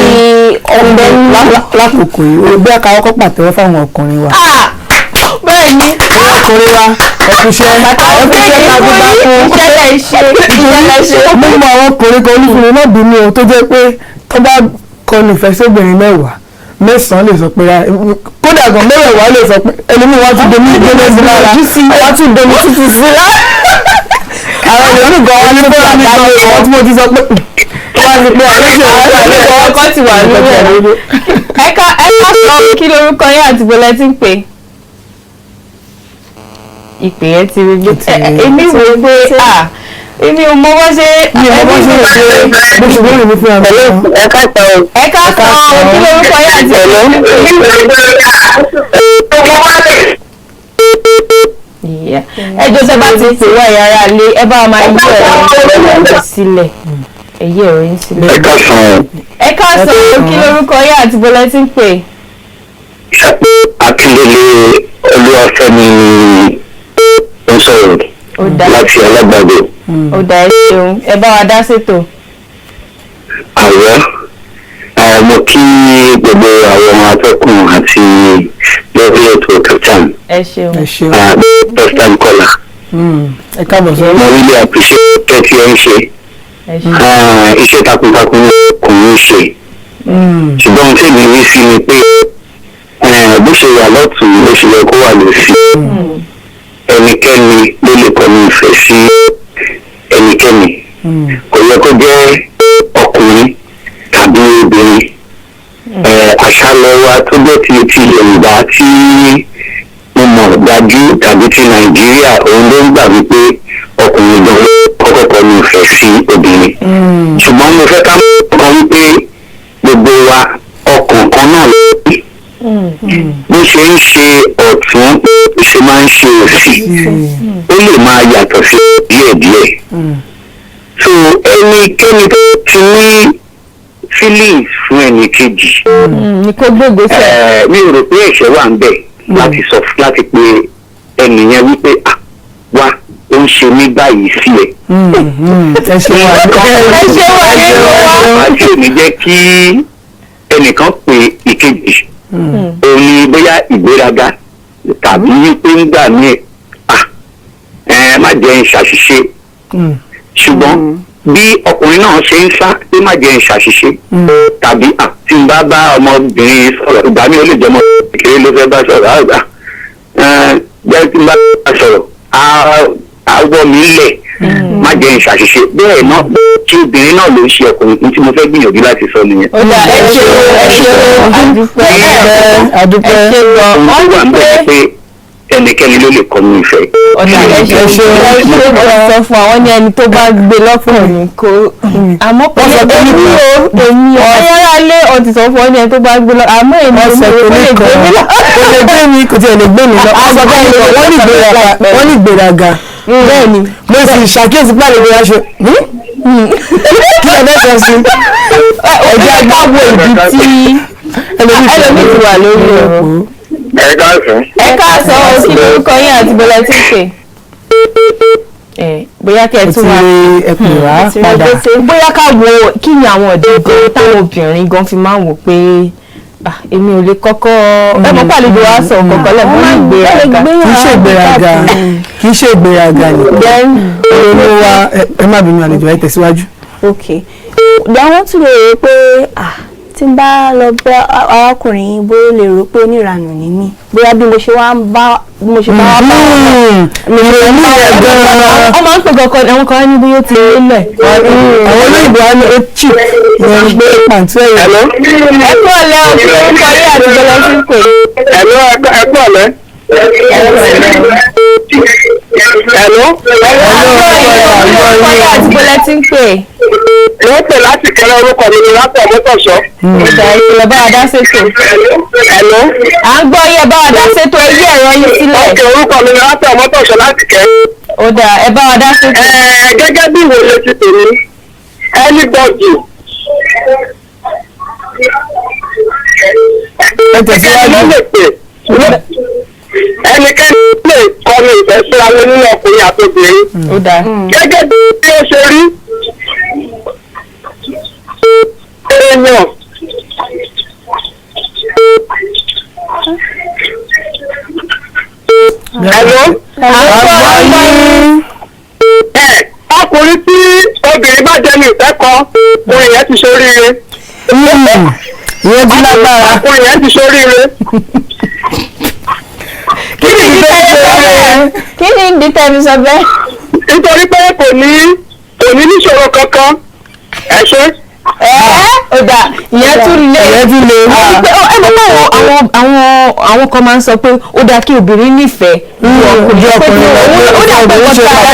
ọ̀bẹ ńlá. Lákòókò yìí, ó bí a ká kọ́kọ́ pàtẹ́wọ́ fáwọn ọkùnrin wa. Bẹ́ẹ̀ ni. Ọkùnrin wa, ẹkúṣẹ́ ẹkúṣẹ́ takuntakun. Ìṣẹ̀lẹ̀ ṣe, ìṣẹ̀lẹ̀ ṣe. Mo mọ àwọn ọkùnrin kan, olúfúnmi náà bínú o, tó jẹ́ pé tó bá kọnu ìfẹ́ sóbìnrin 10, 9 lè sọ pé rárá. Kódà gan, mẹ́wẹ̀ẹ̀wá lè sọ pé ẹlòmíì wá tún domi gbóná sí lára, wá tún domi tútù sí lára. Àwọn ẹlòmíì gan wọn ní bọ́lá mi kan ìwọ́n tí mo ti sọ pé wọ́n á ti pé àlejò Àlejò ọkọ ti wà lórí ẹ̀. Ẹ ká sọ kí lorúkọ yín àti bọ́lá tí ń pè. Ìpè yẹn ti rí gbé. Èmi wò ó pé èmi ò mọ bó ṣe. Mi ò mọ bó ṣe ń ṣe bó ṣe lórí mi fúnra mi. Ẹ káàtó. Ẹ ká sọ kí lorúkọ yín àti bọ́lá tí ń pè. Ẹ jọ̀ọ́, tẹ́ bá ti pè wá, ìyára lé, ẹ bá wa máa yí ẹ̀rọ yín sílẹ̀. Ẹ yí ẹ̀rọ yín sílẹ̀. Ẹ káàsán. Ẹ ká sọ kí lorúkọ yín àti bọ́lá tí ń pè. Akíndélé Olúwafẹ́mi ń sọ̀rọ̀ Ó dáa. láti Alágbàdo. Ó dáa, ẹ ṣeun, ẹ bá wa dá sétò. Àwọ̀ mo kí gbogbo àwọn atọ́kùn àti lórí ètò Kaftan. Ẹ ṣeun. Ẹ ṣeun. First time caller. Ẹ káàbọ̀ sọ. Mo really appreciate iṣẹ́ tí ẹ ń ṣe. Ẹ ṣeun. Iṣẹ́ takuntakun ni ọkùnrin ń ṣe, ṣùgbọ́n ohun tí èmi rí sí ni pé bó ṣe wà lọ́tùn ló ṣe yẹ kó wà lósì. Ẹnikẹ́ni ló lè kọnu ìfẹ́ sí ẹnikẹ́ni. Kò yẹ kó jẹ́ ọkùnrin tàbí obìnrin. Àṣàlẹ̀ wa tó jẹ́ ti Yorùbá tí mo mọ̀ dájú tàbí ti Nàìjíríà, òun ló ń gbà wípé ọkùnrin gan ló kọ́kọ́ kọnu ìfẹ́ sí obìnrin. Ṣùgbọ́n mo fẹ́ ká mọ̀ kan wípé gbogbo wa, ọkàn kan náà ló ní. Bó ṣe ń ṣe ọ̀tún bó ṣe máa ń ṣe òsì, ó lè máa yàtọ̀ sí díẹ̀díẹ̀. So ẹnikẹ́ni tó ti ní feelings fún ẹnì kejì, Ní kó gbégbèsè. Mi ò rò pé ẹ̀ṣẹ̀ wà ń bẹ̀ láti sọ, láti pe ẹnìyẹn wípé, "Ah, wá, ó ń ṣe mí báyìí sí ẹ." Ẹ ṣe wà. Ẹ ṣe wà nínú wa. Àti ò ní jẹ́ kí ẹnìkan pe ìkejì, òun ni bóyá ìgbéraga tàbí wípé ń gbà mí, ah, ẹ má jẹ́ ń ṣàṣìṣe. Ṣùgbọ́n bí ọkùnrin náà ṣe ń sá pé má jẹ́ ń ṣàṣìṣe tàbí ah, tí n bá bá ọmọbìnrin sọ̀rọ̀, ìgbà mi ò lè jẹ́ ọmọ kékeré ló fẹ́ bá sọ̀rọ̀, àgbà jẹ́ tí n bá bá sọ̀rọ̀, á wọ́ mi lẹ̀, má jẹ́ ń ṣàṣìṣe. Bẹ́ẹ̀ náà tí obìnrin náà ló ń ṣe ọkùnrin tí mo fẹ́ gbìyànjú láti sọ nìyẹn. Ó dáa, ẹ ṣeun, ẹ ṣeun, àdúpẹ́. Àdúpẹ́. Ẹ ṣe gan. Ohun Wọ́n tó wà ní ń pé bẹ̀ ni pé ẹnikẹ́ni ló lè kọnu ìfẹ́. Ọ̀dà, ẹ ṣe Ẹ ṣeun. ẹ ṣe gan. Sọ fún àwọn ní ẹni tó bá gbé lọ́kùnrin ní kó, àmọ́ Wọ́n sọ pé èmi o, èmi o, ayára lé ọtí sọ fún ọ ní ẹni tó bá gbé lọ, àmọ́ èmi Wọ́n sọ ò pé lè nìkan gbé mi lọ. kò lè gbé mi, kò tiẹ̀ lè gbé mi lọ. Wọ́n sọ pé wọ́n ní ìgbéraga, wọ́n ní ìgbéraga. Bẹ́ẹ̀ ni. Mo sì ṣàkíyèsí pé àlejò ya ṣe kí ẹ bẹ́ẹ̀ sọ sí. Ẹ jẹ́ ká wo ìdí tí ẹlòmíì ti wà lórí ọ̀rọ̀. Ẹ káàsán. Ẹ káàsán o, kí lorúkọ yín àti bọ́lá tí ń pè? Ẹ bóyá kẹ́ ẹ Ó ti tún wá ẹ pè wá padà. bóyá ká wo kí ni àwọn ọ̀dọ́ gan táwọn obìnrin gan fi máa ń wò pé, "Ah, èmi ò lè kọ́kọ́." Ẹ mọ̀ pàlejò wa sọ kọ̀ọ̀kan lẹ́ẹ̀kan ní ìgbéraga. Kì í ṣe ìgbéraga, kì í ṣe ìgbéraga nìkan. Olówó wa, ẹ má bínú, àlejò, ẹ tẹ̀síwájú. Ok, ìgbà wọn tún lè rò pé, ah, tí n bá lọ bá arákùnrin yìí, bóyá ó lè rò pé oníranù ni mí, bóyá bí mo ṣe wá ń bá bí mo ṣe bá wá bá wọn. Ìrònú yẹn gan-an. Wọ́n máa ń pè kankan, àwọn kan ní bóyá ó ti lélẹ̀. Àwọn olóyìnbó á ní ó cheap, ìyẹn ni pé pàǹtí ẹ̀yẹ. Ẹ kú ọ̀lẹ́ o, kí lorúkọ yín àti bọ́lá tí ń pè? Hello, ẹ kú ọ̀lẹ́. Hello. Orúkọ yín àti bọ́lá tí ń pè? Mo ń pè láti kẹrẹ, orúkọ mi ni Rápọ̀ Mọ́tọ̀ṣọ́. Ìgbà ìṣẹ̀lẹ̀ bá wa dá sétò. Hello. À ń gbọ́ yẹ, bá wa dá sétò, ẹ yí ẹ̀rọ yín sílẹ̀. Ok, orúkọ mi ni Rápọ̀ Mọ́tọ̀ṣọ́ láti kẹ́. Ó dáa, ẹ bá wa dá sétò. Gẹ́gẹ́ bí ìwòye ti tèmi, anybody Ẹ tẹ̀síwájú. Ló lè pè ẹnikẹ́ni lè kọnu ìfẹ́ síra wọn nínú ọkùnrin àti obìnrin. Ó dáa. Gẹ́gẹ́ bí ó ṣe rí èèyàn. Hello? Ẹ ọkùnrin tí obìnrin bá jẹ́ ní ìfẹ́ kọ, ọkùnrin yẹn ti ṣoríire. Ìyẹn ti lágbára. Ọkùnrin yẹn ti ṣoríire. Kí ni ìdí tẹ́ sọ bẹ́ẹ̀? Kí ni ìdí tẹ́ fi sọ bẹ́ẹ̀? Nítorí pé kò ní níṣòro kankan. Ẹ ṣe. Ẹ ó dáa, ìyẹn tún lé. Ìyẹn tún le. Wọ́n ní pé ẹ mọ̀ pé àwọn kan máa ń sọ pé ó dáa kí obìnrin nífẹ̀ẹ́ ju ọkùnrin ju ọkùnrin lọ. Ó dà pé Obìnrin ṣe kọjá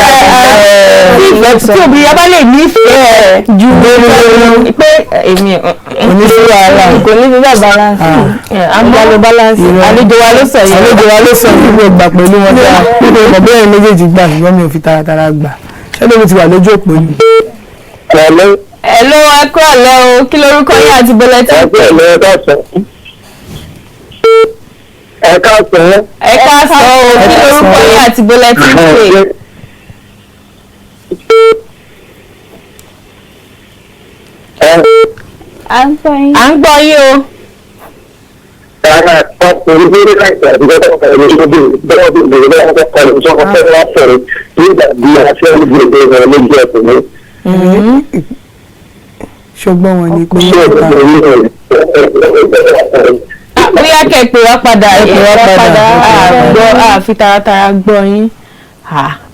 pàtàkì. tí obìnrin bá lè nífẹ̀ẹ́ ju pé èmi Kò ní sí wàhálà. Kò ní fi bẹ́ẹ̀ balance. àmọ́ balance. Àlejò wa ló sọ yìí. Àlejò wa ló sọ yìí, mi ò gbà pẹ̀lú wọn dáa. Mi ò mọ̀ bẹ́ẹ̀ méjèèjì gbà, ṣùgbọ́n mi ò fi taratara gbà. Ṣé lómi ti wà lójú òpó ni? Pẹ̀lú Ẹ ló wá kúrò lẹ́ o, kí lorúkọ yín àti bọ́lẹ̀ tí ń pè? ẹgbẹ́ ìlú ẹ̀ka sọ. Ẹ̀ka sọ. Ẹ káàsán o, kí lorúkọ yín àti bọ́lẹ̀ tí ń pè? À ń gbọ́ yín. À ń gbọ́ yín o. Rárá, ọkùnrin tó ní láìpẹ́ àti gbọ́dọ̀ ọkùnrin tó bí bẹ́ẹ̀ bí bẹ́ẹ̀ bẹ́ẹ̀ kọ́ kọ́ ní sọ́kọ́ fẹ́ wá sọ̀rọ̀ nígbà bí a fẹ́ ní gbogbo ọ̀rọ̀ méjì ọkùnrin. Ṣọgbọ́n wọn ni pé Ṣé ọkùnrin ní ọ̀rẹ́? Bóyá kẹ́ ẹ pè wá padà, ẹ pè wá padà. Àgbọ̀ àfi taratara gbọ́ yín.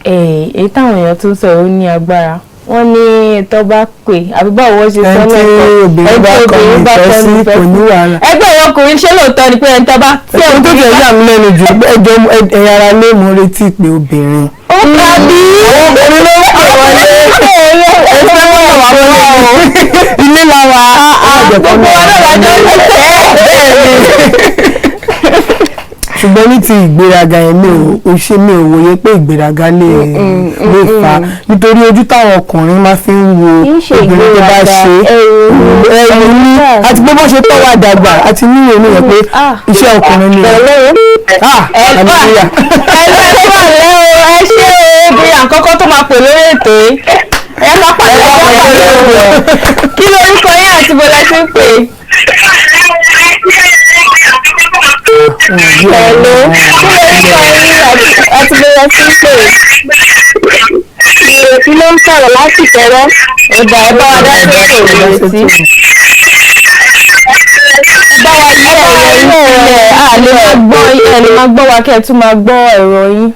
Èyí táwọn èèyàn tún sọ̀rọ̀ ó ní agbára. Wọ́n ní tó bá pè àbí báwo wọ́n ṣe sọ ẹni tí lẹ́kọ̀ọ́ obìnrin bá kọ ìfẹ́ sí kò ní wàhálà. Ẹgbẹ́ ìwọ ọkùnrin, ṣé lóòótọ́ ni pé ẹni tó bá tí Ohun tó tẹ̀ yà mí lẹ́nu jù, ẹjọ́ ẹ̀yin ara lé, mo retí pé obìnrin. Ó kà bí Obìnrin ló ń pè wọlé. Ẹgbẹ́ wọn wà wọlé. Ilé la wà. Gbogbo wọn náà lájọ ń tẹ̀. Ṣùgbọ́n ní ti ìgbéraga yẹn, mi ò ṣe, mi ò wòye pé ìgbéraga lè fà á, nítorí ojú táwọn ọkùnrin máa fi ń wo Kì í ṣe obìnrin tó bá ìgbéraga, ṣe ẹ̀rù. ẹ̀rù ní àti pé bó ṣe tọ́ wa dàgbà àti nílò inú yẹn pé iṣẹ́ ọkùnrin ni. Ah, hallelujah. Ẹ lọ, ẹ wà lẹ́ o, ẹ ṣé o, obìnrin àkọ́kọ́ tó máa pè lórí ètò yìí. Ẹ ká pàdé, ẹ ká pàdé o. Kí lorúkọ yín àti bọ́lá ti ń pè? Hello, kí lorúkọ yín àti bọ́lá ti ń pè? Ìrètí ló ń sọ̀rọ̀ láti tẹ̀rọ. Ó dà, ẹ bá wa dá sí ètò, Ìrètí. Ẹ bá wa yí ẹ̀rọ yín sílẹ̀, a lè máa gbọ́, ẹ lè máa gbọ́ wa kẹ́ ẹ tún máa gbọ́ ẹ̀rọ yín.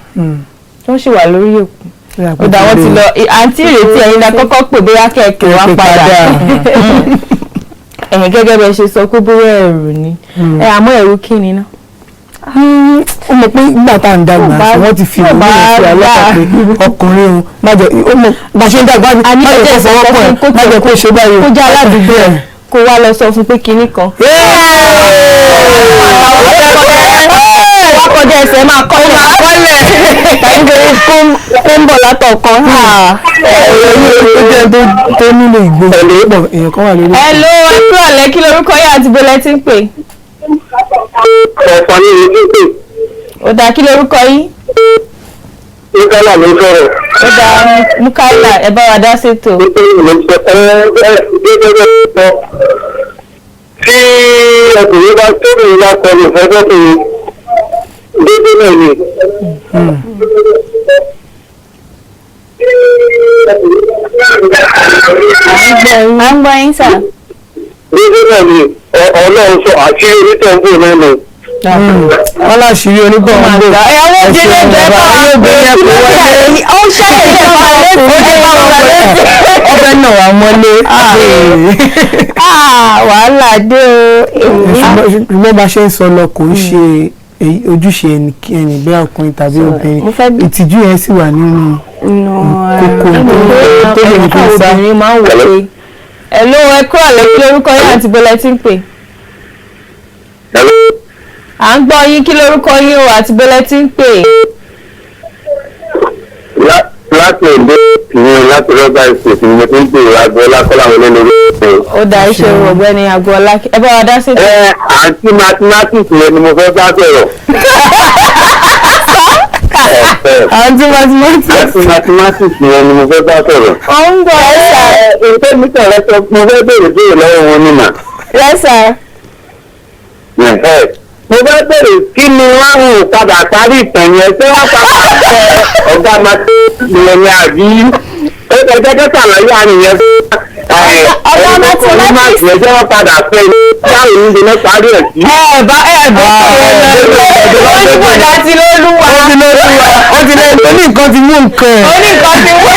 Tó ń ṣì wà lórí òkú. Ó dà, wọ́n ti lọ. Àǹtí Ìrètí, ẹ̀yin la kọ́kọ́ pè, bóyá kẹ́ ẹ pè wá padà. Ẹ̀yìn gẹ́gẹ́ bẹ́ẹ̀ ṣe sọ pé bóyá ẹ̀rù ni ẹ, àmọ́ ẹ̀rù kí ni ná? Ó mọ̀ pé nígbà tá à ń dàgbà sí, wọ́n ti fi Tó ìwé bá yẹn sí aláta pé ọkùnrin o, má jẹ́ ó mọ̀ bá ṣe ń dàgbà, má jẹ́ kó fọwọ́ pọ̀ ẹ̀, má jẹ́ kó ṣe báyìí o. Kó jẹ́ aládùúgbò ẹ̀ kó wá lọ sọ fún pé kinní kan. Wọ́n kọjá ẹsẹ̀ máa kọ́lẹ̀ kọ́lẹ̀ tàbí kó ń bọ̀ látọ̀kan. Ọ̀rọ̀ yìí ó jẹ́ tó nílò ìgboyà pọ̀. Èèyàn kan wà lórí. Ẹ ló ẹ kúrò lẹ́, kí lorúkọ yín àti bọ́lẹ̀ tí ń pè? Ọ̀pọ̀ ní ìlú pípé. Ó dáa, kí lorúkọ yín? Nígbàlá ló ń sọ̀rọ̀. Ó dáa, Mukaila, ẹ bá wa dá sétò. Nítorí ìlú sọ ẹ ẹ gẹ́gẹ́ bí sọ. Tí ọkùnrin bá tóbi bá kọlu ìfẹ́ sọ́kùnrin, dédé náà ni. À ń gbọ́ yín sà. Dédé náà ni Ọlọ́run sọ àti onítọ̀gbò náà nù. Wọ́n láṣìírí onígbọ̀n ń bò. Ẹ àwọn obìnrin, ẹjọ́ ẹ bá wa pè é, kí ló dé? Ó ń ṣẹlẹ̀ ìjọba lẹ́sìn, ẹ bá wa lẹ́sìn. Ọbẹ̀ náà wà mọ́lé. Wàhálà dé o. Ṣùgbọ́n bá ṣe ń sọ lọ, kò ń ṣe ojúṣe ẹnì bẹ́ẹ̀, ọkùnrin tàbí obìnrin, ìtìjú yẹn sì wà nínú kókó tó lè fi sá. Obìnrin máa ń wò pé ẹ ló ẹ kúrò lẹ́, kí lorúkọ yín àti bọ́lá tí ń pè? À ń gbọ́ yín, kí lorúkọ yín o àti bọ́lá tí ń pè? Láti òde ìyẹn láti rọ́bà ìsèkì ni mo ti ń pè Agboola Kọ́láwọlé lórí ìpè. Ó dá iṣẹ́ ọ̀gbẹ́ni Agboola, ẹ bá wa dá sí. Ẹ àǹtí mathematics yẹn ni mo fẹ́ bá sọ̀rọ̀. Àǹtí mathematics. Àǹtí mathematics yẹn ni mo fẹ́ bá sọ̀rọ̀. Ó ń gbọ́ ẹ sà. Ẹ ǹjẹ́ mi sọ̀rọ̀ sọ mo fẹ́ béèrè béèrè lọ́wọ́ wọn ni mà. Yes sir. Mo fẹ́ béèrè kí ni wọ́n ń padà parí ìtàn yẹn, ṣé wọ́n padà fẹ́ ọ̀gá mathematics yẹn ni àbí ó ẹ jẹ́ kí sàlàyé àárín yẹn. Ọ̀gá mathematics. Yẹn ṣé wọ́n padà fẹ́ báwo ní ìdílé parí ẹ̀ sí. Ẹ bá ẹ bá ó ní bọ̀dá tí lóluwà. Ó ti lóluwà, ó ti lẹ́nu, ó ní nǹkan ti mú nǹkan ẹ̀. Ó ní nǹkan ti mú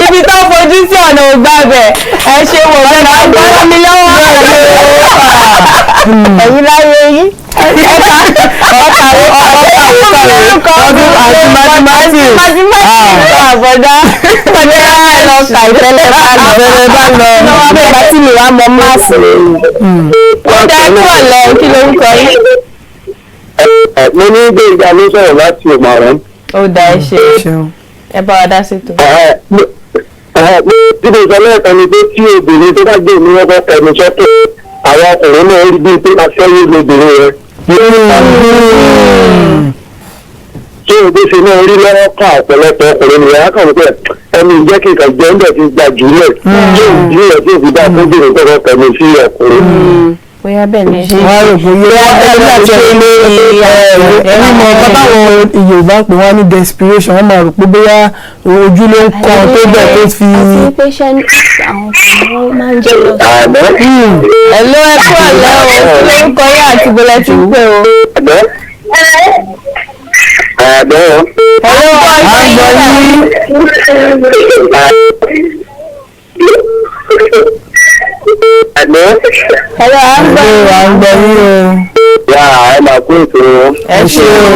ibi tó fojú sí ọ̀nà ògbà bẹ̀. Ẹ ṣe wò bẹ́ẹ̀ náà gbọ́dọ̀ mi lọ́wọ́. Ẹ̀yin láyé yín. Ọkàwé ọkàwé ọdún àti mathematics. Mathematics àbọ̀dá. Bọ̀dá lọ kà ìfẹ́lẹ́ bá lọ. Ìfẹ́lẹ́ bá lọ. Bẹ́ẹ̀ bá tí mi wá mọ máàsì. Ó dá kúrò lẹ, kí lorúkọ yín? Mo ní Gbénga ló sọ̀rọ̀ láti Òmàrán. Ó dá ẹ ṣe, Ṣeun. ẹ bá wa dá sí tó. Bí mo sọ lẹ́ẹ̀kan ni pé tí obìnrin tó bá gbé mi wọ́n kọ́ kẹnu sọ́tò, àwọn ọkùnrin náà rí bíi pé aṣẹ́wó lobìnrin rẹ̀. Tí o bó ṣe náà rí lọ́wọ́ ká ọ̀pọ̀lọpọ̀ ọkùnrin nìyẹn á kàn wípé ẹni ìjẹ́ kí nǹkan jẹ́ ń bẹ̀ ti gba jùlẹ̀ tí ò jùlẹ̀ tí ò fi dá fóbìnrin tó kọ́ kẹnu sí ọkùnrin. Bóyá bẹ́ẹ̀ ni ṣe. Wọ́n á rò pé yóò Bóyá bẹ́ẹ̀ ni ṣe ẹni mọ báwọn Yorùbá pè wọ́n ní desperation, wọ́n máa rò pé bóyá ojú ló ń kọ́ tó bẹ̀ tó fi. Àti pé ṣé ní àwọn ọkùnrin wọn máa ń jẹ́ lọ. Hello, ẹ kú ọ̀lẹ́ o, kí lorúkọ yín àti bọ́lá ti ń pè o? Àbẹ́. Hello, À ń gbọ́ yín. Àbẹ́. Hello, à ń gbọ́. Hello, à ń gbọ́ yín o. Yà á máa kó ètò. Ẹ ṣé o.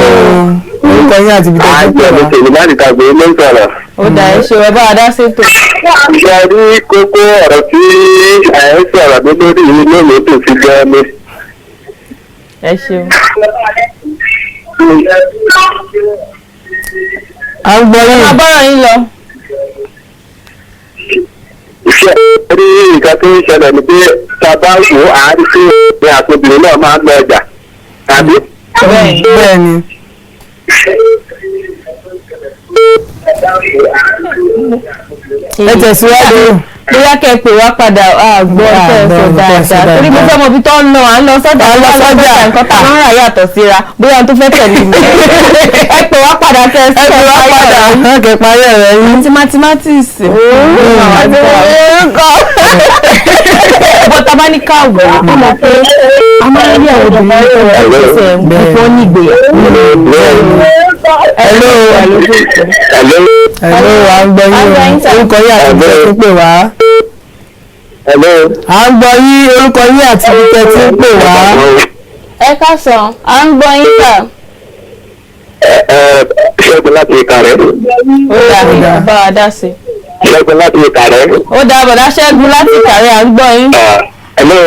Orúkọ yín àti ibi tẹ́ ti ń pè Àjẹ́ mi wá. tèmi láti tàgbé ló ń sọ̀rọ̀. Ó dá ẹ ṣe, ẹ bá wa dá sí tó. Ṣé rí kókó ọ̀rọ̀ tí ẹ̀ ń sọ̀rọ̀ mi lórí yìí lónìí tó fi gan ni? Ẹ ṣeun. À ń gbọ́ Ẹ yín. máa bọ́rọ̀ yín lọ. Ṣé rí nǹkan tó ń ṣẹlẹ̀ ni pé tá a bá wò ó àárí pé ní àtòbìnrin náà máa ń lọ ọjà tàbí. Bẹ́ẹ̀ Bẹ́ẹ̀ ni. Ẹ tẹ̀síwájú. Bóyá kẹ́ ẹ pè wá padà, a gbọ́ À, tẹ́ ẹ sọ gbọ́ tẹ́ ẹ sọ dáadáa, torí mo dáadáa. fẹ́ mọ ibi tó ń lọ, à ń lọ sọ́jà, À ń lọ sọ́jà. nǹkan tá a máa ń rà yàtọ̀ síra, bóyá ohun tó fẹ́ tẹ̀lé mi. Ẹ pè wá padà kẹ́ ẹ Ẹ pè wá padà kẹ́ parí ọ̀rọ̀ yín. Àti mathematics. Bó ta bá ní ká wò ó, mọ̀ pé a máa ń rí àwọn obìnrin tó ń ṣe púpọ̀ nígbèyà. Hello. Hello. Hello, à ń gbọ́ yín o. Orúkọ yín àti ibi tẹ́ ti ń pè wá. Hello. À ń gbọ́ yín, orúkọ yín àti ibi tẹ́ ti ń pè wá. Ẹ káàsán, à ń gbọ́ yín sà. Ẹ Ṣẹ́gun láti Ìkàrẹ́. Ó dà, bá wa dá sí. Ṣẹ́gun láti Ìkàrẹ́. Ó dà, bọ̀dá Ṣẹ́gun láti Ìkàrẹ́, à ń gbọ́ yín. Hello.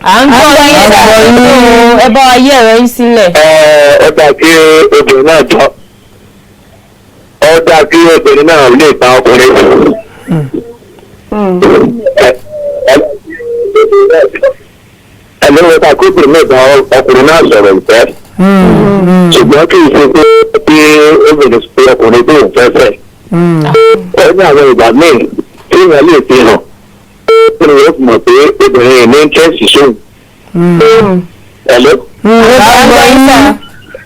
À ń gbọ́ yín. À ń gbọ́ yín. Ẹ bá wa yí ẹ̀rọ yín sílẹ̀. Ó dà kí obìnrin náà jọ. Ó dà kí obìnrin náà lè bá ọkùnrin. Ẹ̀lú ó dà kí obìnrin náà bá ọkùnrin náà sọ̀rọ̀ ìfẹ́. Ṣùgbọ́n kì í ṣe pé kí obìnrin pé ọkùnrin tó ń fẹ́ fẹ́. Ó ní àwọn ìgbà míì tí èèyàn lè fi hàn. Obìnrin yóò mọ̀ pé obìnrin yìí ní interest sóun. Hello. À ń gbọ́ yín.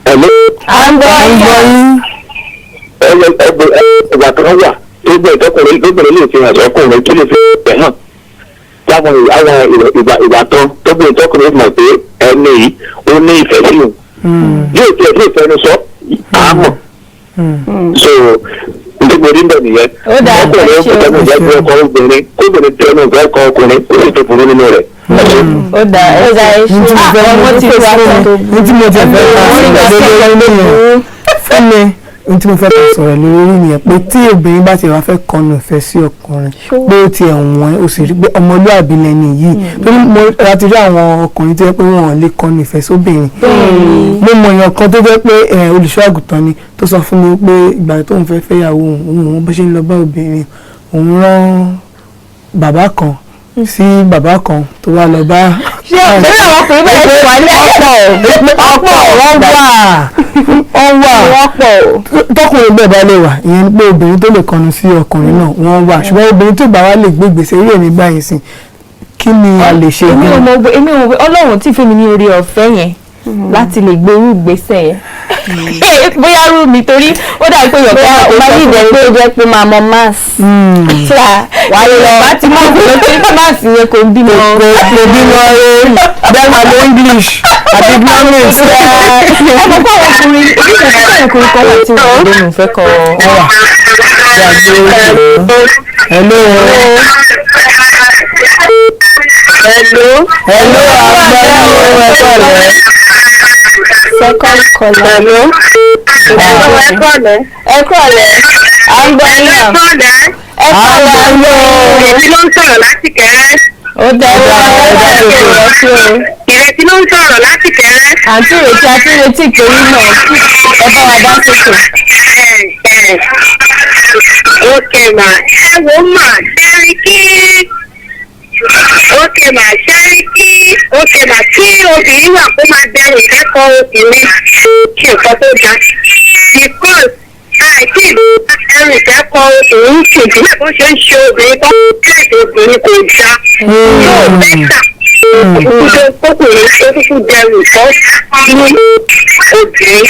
Hello. À ń gbọ́ À ń yín. gbọ́ yín. Ìgbà kan wà tó bẹ̀rẹ̀ tọkùnrin lóbìnrin lè fi hàn sọkùnrin tó lè fi hàn hàn láwọn àwọn ìgbà kan tóbìnrin tọkùnrin mọ̀ pé ẹni yìí ó ní ìfẹ́ sí òun yóò tiẹ̀ sí ìfẹ́nu sọ àmọ̀ so nítorí ń bẹ̀ nìyẹn Ó dáa, ọkùnrin ẹ ó ṣeun. tẹnu ìfẹ́ sí ọkọ obìnrin kóbìnrin tẹnu ìfẹ́ kọ ọkùnrin ó sì tó burú nínú rẹ̀. Ó dà, ẹ Ó dà, ẹ ṣe. Ní tí mo fẹ́ Ọmọ ti wá ní tí mo ti fẹ́ bá sí lórí nìyẹn. Fún mi. Ohun tí mo fẹ́ kàn sọ̀rọ̀ lórí nìyẹn, pé tí obìnrin bá ti wá fẹ́ kọnu ìfẹ́ sí ọkùnrin, pé ó ti ẹ̀wọ̀n, ó sì rí pé ọmọlúàbí lẹni yìí, torí mo láti rí àwọn ọkùnrin tó yẹ pé wọn ò lè kọnu ìfẹ́ sóbìnrin. Mo mọ èèyàn kan tó jẹ́ pé olùṣọ́ àgùntàn ni, tó sọ fún mi pé ìgbà tóun fẹ́ fẹ́yàwó òun, òun bó ṣe ń lọ bá obìnrin, òun rán bàbá kan sí bàbá kan tó wá lọ bá. Ṣé àwọn ọkùnrin bẹ́ẹ̀ ti wà ní Ọ̀pọ̀ wọ́n wà, wọ́n wà. Wọ́n pọ̀ o. Tọkùnrin bẹ́ẹ̀ bá lè wà, ìyẹn ni pé obìnrin tó lè kọnu sí ọkùnrin náà wọ́n wà, ṣùgbọ́n obìnrin tó bá wá lè gbé ìgbésẹ̀ irú èmi báyìí sìn, kí ni a lè ṣe Èmi ò gan? mọ̀ pé, èmi ò mọ̀ pé Ọlọ́run tí fún mi ní orí ọ̀fẹ́ yẹn láti lè gbé irú ìgbésẹ̀ yẹn, bóyá rú mi, torí ó dàbí pé yọ̀ọ̀ká Bóyá o máa ní ìdẹ́ pé ó jẹ́ pé máa mọ maths. Wà á lọ bá ti máa lọ sí maths yẹn, kò ń bímọ. Kò bímọ rẹ bẹ́ẹ̀, máa lo English àti economics. Ẹ mọ̀ pé àwọn ọkùnrin, èmi mọ̀ pé àwọn ọkùnrin kan wà tí wọ́n lè mú fẹ́ kọ́. Wọ́n wà. Hello. Hello. Hello, àgbáyé, ẹ pẹ̀lẹ́. Second caller. Hello. Ẹ kọ́lẹ̀. Ẹ kúrọ̀lẹ́, à ń gbọ́ yín náà. Ẹ kọ́lẹ̀. Ẹ kúrọ̀lẹ́. Ìrètí ló ń sọ̀rọ̀ láti Kẹrẹ́. Ó dá ẹ wá ẹ ṣe o. Ìrètí ló ń sọ̀rọ̀ láti Kẹrẹ́. Àǹtí Ìrètí, àti Ìrètí ìpèrí náà, ẹ bá wa dá sókè. Ok mà, ẹ wo mà, ṣẹ́rí kí, ok mà, ṣẹ́rí kí, ok mà, kí obìnrin wà kó máa dẹrù ìkẹ́kọ̀ọ́ obìnrin ṣe nǹkan tó dáa, because àìsí ẹrù ìkẹ́kọ̀ọ́ obìnrin ṣe ìdílé bó ṣe ń ṣe obìnrin tó ń tẹ̀sí obìnrin kò dáa, yóò better kókùnrin ó kúkú dẹrù ìkọ́ ní obìnrin.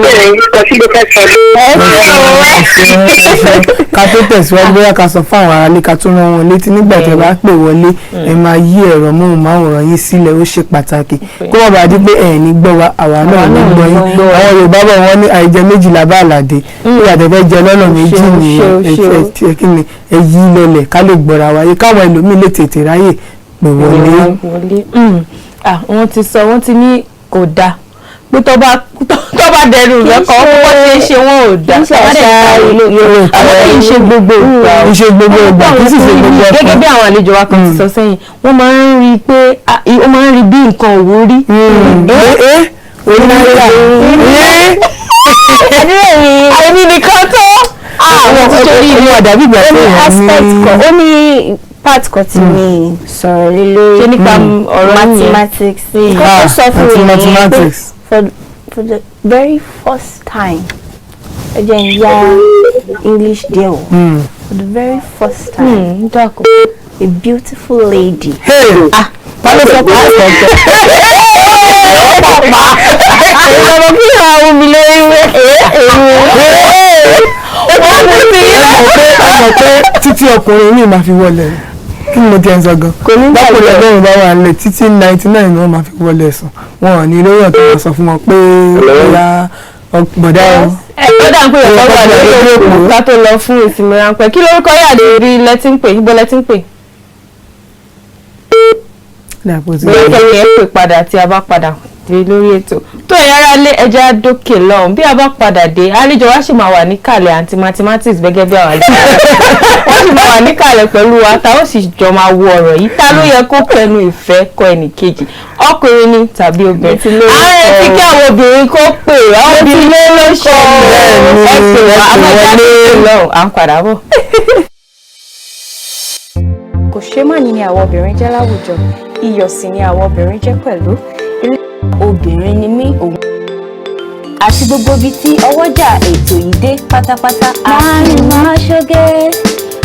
Bẹ́ẹ̀ nǹkan tí mo fẹ́ sọ ní. Ẹ ṣeun. Ká tó tẹ̀síwájú, bóyá ká sọ fún àwọn aráalé, ká tún rán wọn létí, nígbà tí ẹ bá pè wọlé, ẹ máa yí ẹ̀rọ móhùnmáwòrán yín sílẹ̀. Ó ṣe pàtàkì kó má bàa di pé ẹ̀ ní gbọ́ wa, àwa náà ní gbọ́ yín. Àwọn Yorùbá bọ̀, wọ́n ní àìjẹ méjìlá bá àlàdé, nígbà tẹ́ fẹ́ jẹ lọ́nà méjì nìyẹn. Ẹ kí ni, ẹ yí lọlẹ̀ ká lè gbọ́ra wáyé, káwọn ẹlòmíì lè tètè ráyè pè wọlé. Wọlé. Wọ́n ti sọ, wọ́n ti ní kò dáa pé tó bá dẹrù rẹ kọ́, wọ́n ti ń ṣe wọn ò dáa. Kì í ṣe àṣà ilé. Àwọn kì í ṣe gbogbo ìgbà o. Kì í ṣe gbogbo ìgbà, kì í sì ṣe gbogbo ọkàn. Gẹ́gẹ́ bí àwọn àlejò wa kan ti sọ sẹ́yìn, wọ́n máa ń rí i pé ó máa ń rí bí nǹkan òwúrí. Onínáírà. Èmi nìkan tó àwọn ti torí ìwọ àdàbí ìgbà Ó tó ní wà aspect ní. kan, ó ní part kan tí mi sọ̀rọ̀ lé lórí. Ṣe nípa ọ̀rọ̀ yẹn? Mathematics. Nǹkan tó sọ fún Àti mi nìyẹn pé mathematics. For the very first time, ẹ jẹ́ n yá English díẹ̀ o, for the very first time, Dákun. a beautiful lady. Hey, ta ló sọ pé ó sọ ọ̀tọ̀? Ìjọba kí ni àwọn omi lórí wẹ́? Wọ́n mú mi. Ẹ mọ̀ pé títí ọkùnrin mi máa fi wọlé, kí ni mo ti ẹ̀ ń sọ gan? Kò ní gbàgbé. Lọ́kùnrin ọgọ́rùn-ún bá wà nílẹ̀, títí 99 ni wọ́n máa fi wọlé sùn. Wọn ò ní lórí ọ̀tọ̀ wọn sọ fún wọn pé bóyá bọ̀dá o. Ẹ ó dà ń pè ọ̀pọ̀ wà lórí òkú ká tó lọ fún ìsinmi ráńpẹ́. Kí lórúkọ yà lè rí lẹ́tí ń pè? Ibo lẹ́tí ń pè? Dàpọ̀ ti Bóyá kẹ́kẹ́ ẹ pè padà tí a bá padà dé lórí ètò tó ẹ̀yà ara lé ẹja dókè lọ́hùn. Bí a bá padà dé, àlejò wa sì máa wà níkàlẹ̀, àǹtí mathematics, gẹ́gẹ́ bí àwọn àlejò wọ́n sì máa wà níkàlẹ̀ pẹ̀lú wa, ta ó sì jọ máa wo ọ̀rọ̀ yìí. Ta ló yẹ kó pẹnu ìfẹ́ kọ ẹnì kejì, ọkùnrin ni tàbí obìnrin? À ń retí kí àwọn obìnrin kó pè, àwọn obìnrin ló ṣe ẹ pè wá. Àmọ́ ẹja dókè lọ́hùn, à ń padà bọ̀. Kò ṣe má ní ni àwọn obìnrin jẹ́ láwùjọ, iyọ̀ sì ni àwọn obìnrin jẹ́ pẹ̀lú. Obìnrin ni mí, òun àti gbogbo ibi tí ọwọ́jà ètò yìí dé pátápátá. Máa rìn, máa ṣoge,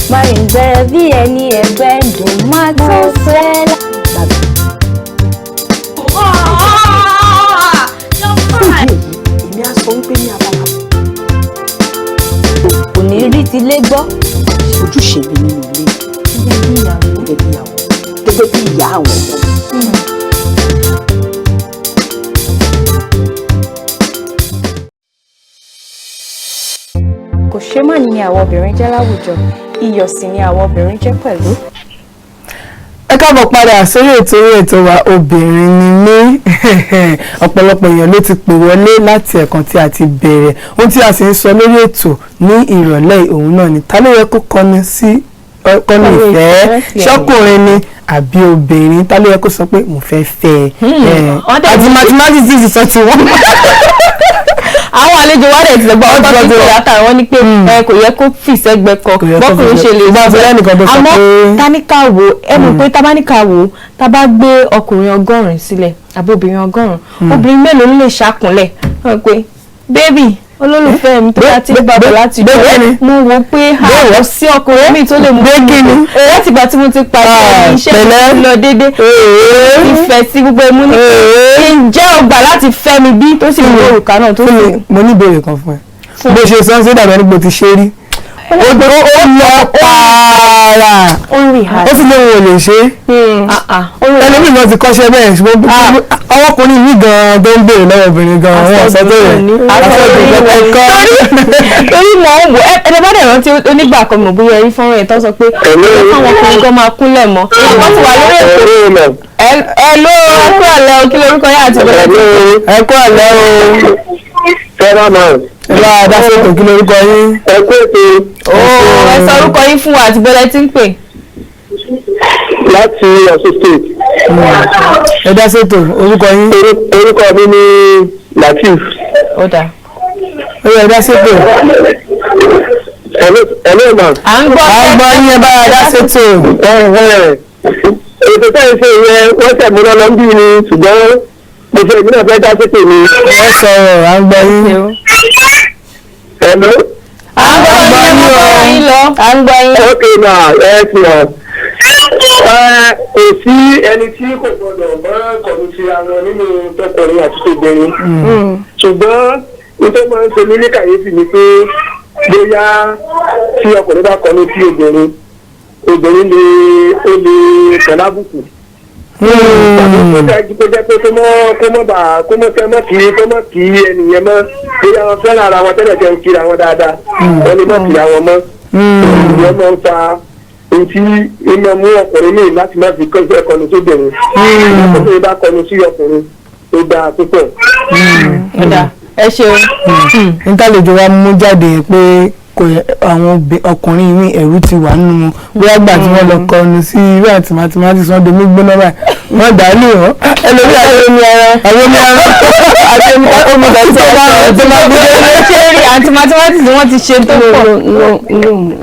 máa rìn gbẹrẹ bí ẹni ẹgbẹ́ ń dùn, máa tún fẹ́. Fún ìdí èyí, èmi á sọ wípé ní abala Kò ní rí tilé gbọ́. ojúṣe mi nínú ilé gẹ́gẹ́ bí ìyàwó, gẹ́gẹ́ bí ìyá àwọn ọmọ mi. Kò ṣe má ní ni àwọn obìnrin jẹ́ láwùjọ, iyọ̀ sì ni àwọn obìnrin jẹ́ pẹ̀lú. Ẹ Ẹ káàbọ̀ padà sórí ètò orí ètò wa Obìnrin Ni Mí. Ọ̀pọ̀lọpọ̀ èèyàn ló ti pè wọlé láti ẹ̀kan tí a ti bẹ̀rẹ̀. Ohun tí a sì ń sọ lórí ètò ní ìrọ̀lẹ́ òun náà ni, ta ló yẹ kó kọni sí kọ́ni ìfẹ́, ṣọ́kùnrin ni àbí obìnrin? Ta ló yẹ kó sọ pé mo fẹ́ fẹ́ ẹ? Àti mathematics ti sọ ti wọ́n. Àwọn àlejò wa dẹ̀ ti lọ gbọ́ ọkọ tí kò yàtọ̀, àwọn ní pé ẹ kò yẹ kó fì sẹ́gbẹ́ kan bọ́kùnrin ṣe lè sọ. Àmọ́ táníkà wo, ẹ mọ̀ pé tábáníkà wo, tá bá gbé ọkùnrin 100 sílẹ̀ àbí obìnrin 100, obìnrin mélòó ló lè ṣàkúnlẹ̀ pé bébì olólùfẹ́ mi tó bá ti ń bàbọ̀ láti jọ, mo wò pé àwọ̀ sí ọkùnrin mi tó lè mú mi láti ìgbà tí mo ti pàdé ní iṣẹ́ mi lọ déédéé, ìfẹ́ sí gbogbo ẹmú ní ǹjẹ́ o gbà láti fẹ́ mi bí tó sì mú òrùka náà tó sì. Mo ní ìbéèrè kan fún ẹ, bó ṣe sọ sí dàbí ẹni pé o ti ṣe rí, ó lọ pààrà, ó sì lóun ò lè ṣe é. Ẹlòmíì náà ti kọ́ṣẹ́ bẹ́ẹ̀, ṣùgbọ́n ọwọ́kùnrin yìí gan-an tó ń béèrè lọ́wọ́ obìnrin gan-an wọ́n sọ tó rẹ̀ ẹ̀kọ́. Torí mọ̀ ń wò ẹ bá dẹ̀ rántí onígbà kan, mọ̀ bóyá rí fọ́nrán ẹ̀ tó sọ pé káwọn ọkùnrin gan máa kúnlẹ̀ mọ́ wọ́n ti wà lórí ètò. Ẹ ló ẹ kú ọ̀lẹ́ o, kí lorúkọ yá àti bẹ̀rẹ̀? Ẹ kú ọ̀lẹ́ o. Fẹ́ràn náà. Ẹ bá a dá sètò, kí lorúkọ yín? Ẹ kú ètò. Ẹ sọ orúkọ yín fún wa àti bọ́lá tí ń pè. Láti Ọ̀ṣun State. Ẹ dá sètò, orúkọ yín? Orúkọ mi ni Lateef. Ó dáa. Ó yẹ, ẹ dá sètò. Hello ma. À ń gbọ́. À ń gbọ́ yín, ẹ bá a dá sètò. Ètò tẹ́ ẹ ṣe yẹn, wọ́n tẹ̀ mú lọ́lọ́ bí ni, ṣùgbọ́n mo fẹ́ ìmúlẹ̀ fẹ́ dá sètò mi. Ẹ sọ̀rọ̀, à ń gbọ́ yín. Hello. À ń gbọ́ yín lọ. À ń gbọ́ yín. Ok ma, ẹ ti wà. Kò sí ẹni tí kò gbọdọ̀ bá kọ̀ọ̀nù sí ara nínú tọkùnrin àti tóbìnrin. Ṣùgbọ́n nítorí máa ń ṣe mí ní kàyéfì ni pé bóyá tí ọkùnrin bá kọ̀ọ̀nù sí obìnrin, obìnrin lè ó lè kàn lábùkù. Tàbí kó jẹ́ pé kó mọ́ bà kó mọ́ tẹ́ mọ́ kí kó mọ́ kí ẹnìyẹn mọ́, bóyá wọn fẹ́ràn ara wọn tẹ́lẹ̀ tẹ́ ń kíra wọn dáadáa, wọ́n lè mọ́ kíra wọn mọ́. Ìyẹn máa ń fa ntí iná mú ọkùnrin míì láti má fi kọjú ẹkọnu sóbìnrin. Ọkùnrin bá kọnu sí ọkùnrin, ó dáa púpọ̀. Ẹ ṣeun. Ntàlejò wa mú jáde pé kò yẹ àwọn ọkùnrin mi, ẹ̀rù ti wà nínú wọn, bóyá gbà tí wọ́n lọ kọnu sí irú àti mathematics, wọ́n domi gbóná báyìí, wọ́n dà á lù wọ́n ẹlòmíì àti omi ara àwọn omi ara àti omi tó bá rẹ̀ tó bá gbé. Ṣé rí àti mathematics wọ́n ti ṣe tó pọ̀.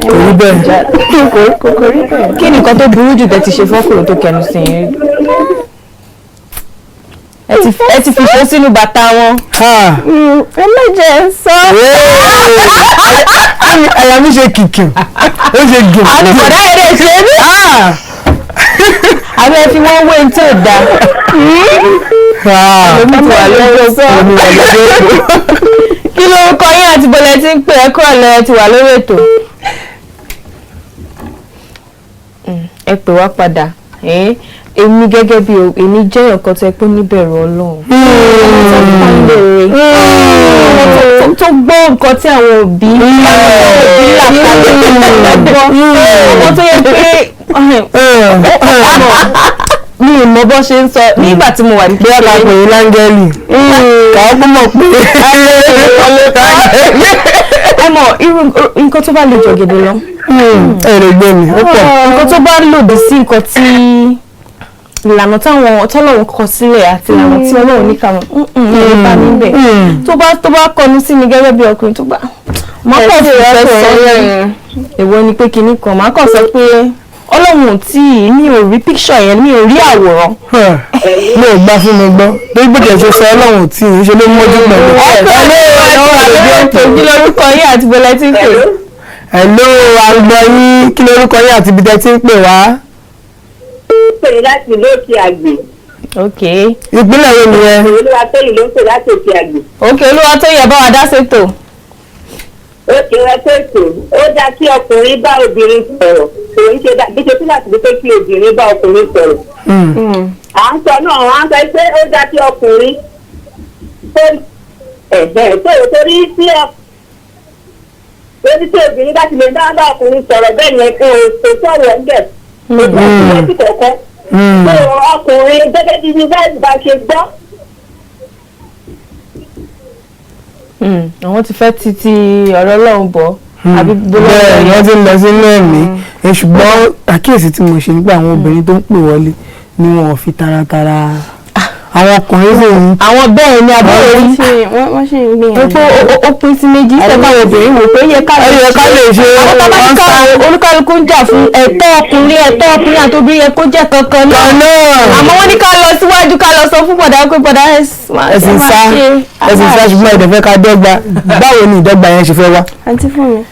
Kò rí bẹ́ẹ̀. Kí ni nǹkan tó burú jù tẹ́ ti ṣe fọ́kùnrin tó kẹnu sí yín? Ẹ ti fi ṣe sínú bàtà wọn. Ẹ má jẹ́ sọ. Àyà mi ṣe kìkì, ó ṣe gùn. Àmì bọ̀dá yẹn lè ṣe é ní. Àbí ẹ fi wọ́n wé ní tí ò dáa. Ẹlòmíì ti wà lórí sọ. Kí lorúkọ yín àti bọ́lẹ̀ tí ń pè? Ẹ kúrò lẹ́ ti wà lórí ètò. Ẹ pè wá padà. Èmi gẹ́gẹ́ bí èmi jẹ́ ọ̀kan tó yẹ pé níbẹ̀rù Ọlọ́run, tó gbọ́ nǹkan tí àwọn òbí là kalẹ̀, gbọ́ ọmọ tó yẹ pé mi ò mọ bó ṣe ń sọ nígbà tí mo wà ní Bóyá ká pè é láńgẹ́lì, káwọn kó mọ̀ pé ẹ mọ̀ irú nǹkan tó bá lè jọ gèdè lọ. Ẹ lè gbé mi ó pọ̀. Nǹkan tó bá lòdì sí nǹkan tí ìlànà táwọn tọ́lọ́run kọ sílẹ̀ àti ìlànà tí Ọlọ́run ní káwọn ẹ bá níbẹ̀, tó bá kọnu sí mi gẹ́gẹ́ bí ọkùnrin, tó bá má kàn fẹ́ sọ èwo ni pé kinní kan, má kàn sọ pé Ọlọ́run ò tí ì mi ò rí píkṣọ̀ yẹn, mi ò rí àwòrán. Mi ò gbà fún mi gbọ́ bí gbọ́dọ̀ ṣe sọ Ọlọ́run ò tí ì ṣe ló mójú pẹ̀lú. Ẹ kọ́ ló ètò, kí lorúkọ yín àti bọ́lá tí ń pè? Hello, àgbọ̀ yín, kí lorúkọ yín àti ibi tẹ́ ti ń pè wá? Pè láti ìlú Òkè Àgbè. Ok. Ìpínlẹ̀ wo nìyẹn? Olúwatóyìn ló ń pè láti Òkè Àgbè. Ok, Olúwatóyìn, ẹ bá wa dá sétò. Òkè rẹ tó ètò, ó dáa kí ọkùnrin bá obìnrin sọ̀rọ̀, kò ń ṣe bí ṣe tí láti fi pé kí obìnrin bá ọkùnrin sọ̀rọ̀. À ń sọ náà, à ń sọ pé ó dáa kí ọkùnrin tó ẹ̀hẹ̀ tó torí tí torí tí obìnrin bá ti lè dá bá ọkùnrin sọ̀rọ̀ bẹ́ẹ̀ yẹn, kò sọ̀rọ̀ ẹ̀ ń bẹ̀. Kò sí kọ̀ọ̀kan. So ọkùnrin gẹ́gẹ́ bí yunifásitì bá ṣe gbọ́. Àwọn ti fẹ́ títí ọ̀rọ̀ Ọlọ́run bọ̀. Àbí bẹ́ẹ̀ ni wọ́n ti ń lọ sínú ẹ̀mí. Ṣùgbọ́n àkíyèsí tí mo ṣe nípa àwọn obìnrin tó ń pè wọlé ni wọn ò fi taratara, àwọn ọkùnrin sì ń. Àwọn bẹ́ẹ̀ ni abẹ́rẹ́ rí. Wọ́n ṣì ń gbìyànjú. Pé ó pín sí méjì, sẹ́pà àwọn obìnrin wò pé yẹ ká lè ṣe. Àwọn bàbá ní ká olúkálukú ń jà fún ẹ̀tọ́ ọkùnrin, ẹ̀tọ́ ọkùnrin àti obìnrin yẹ kó jẹ́ kankan náà. Àmọ́ wọ́n ní ká lọ síwájú, ká lọ sọ fún bọ̀dá pé bọ̀dá ẹ̀sìn sá ẹ̀sìn sá, ṣùgbọ́n ẹ̀dẹ̀ fẹ́ ká dọ́gba. Báwo ni ìdọ́gba yẹn ṣe fẹ́ wá? Àǹtí fún mi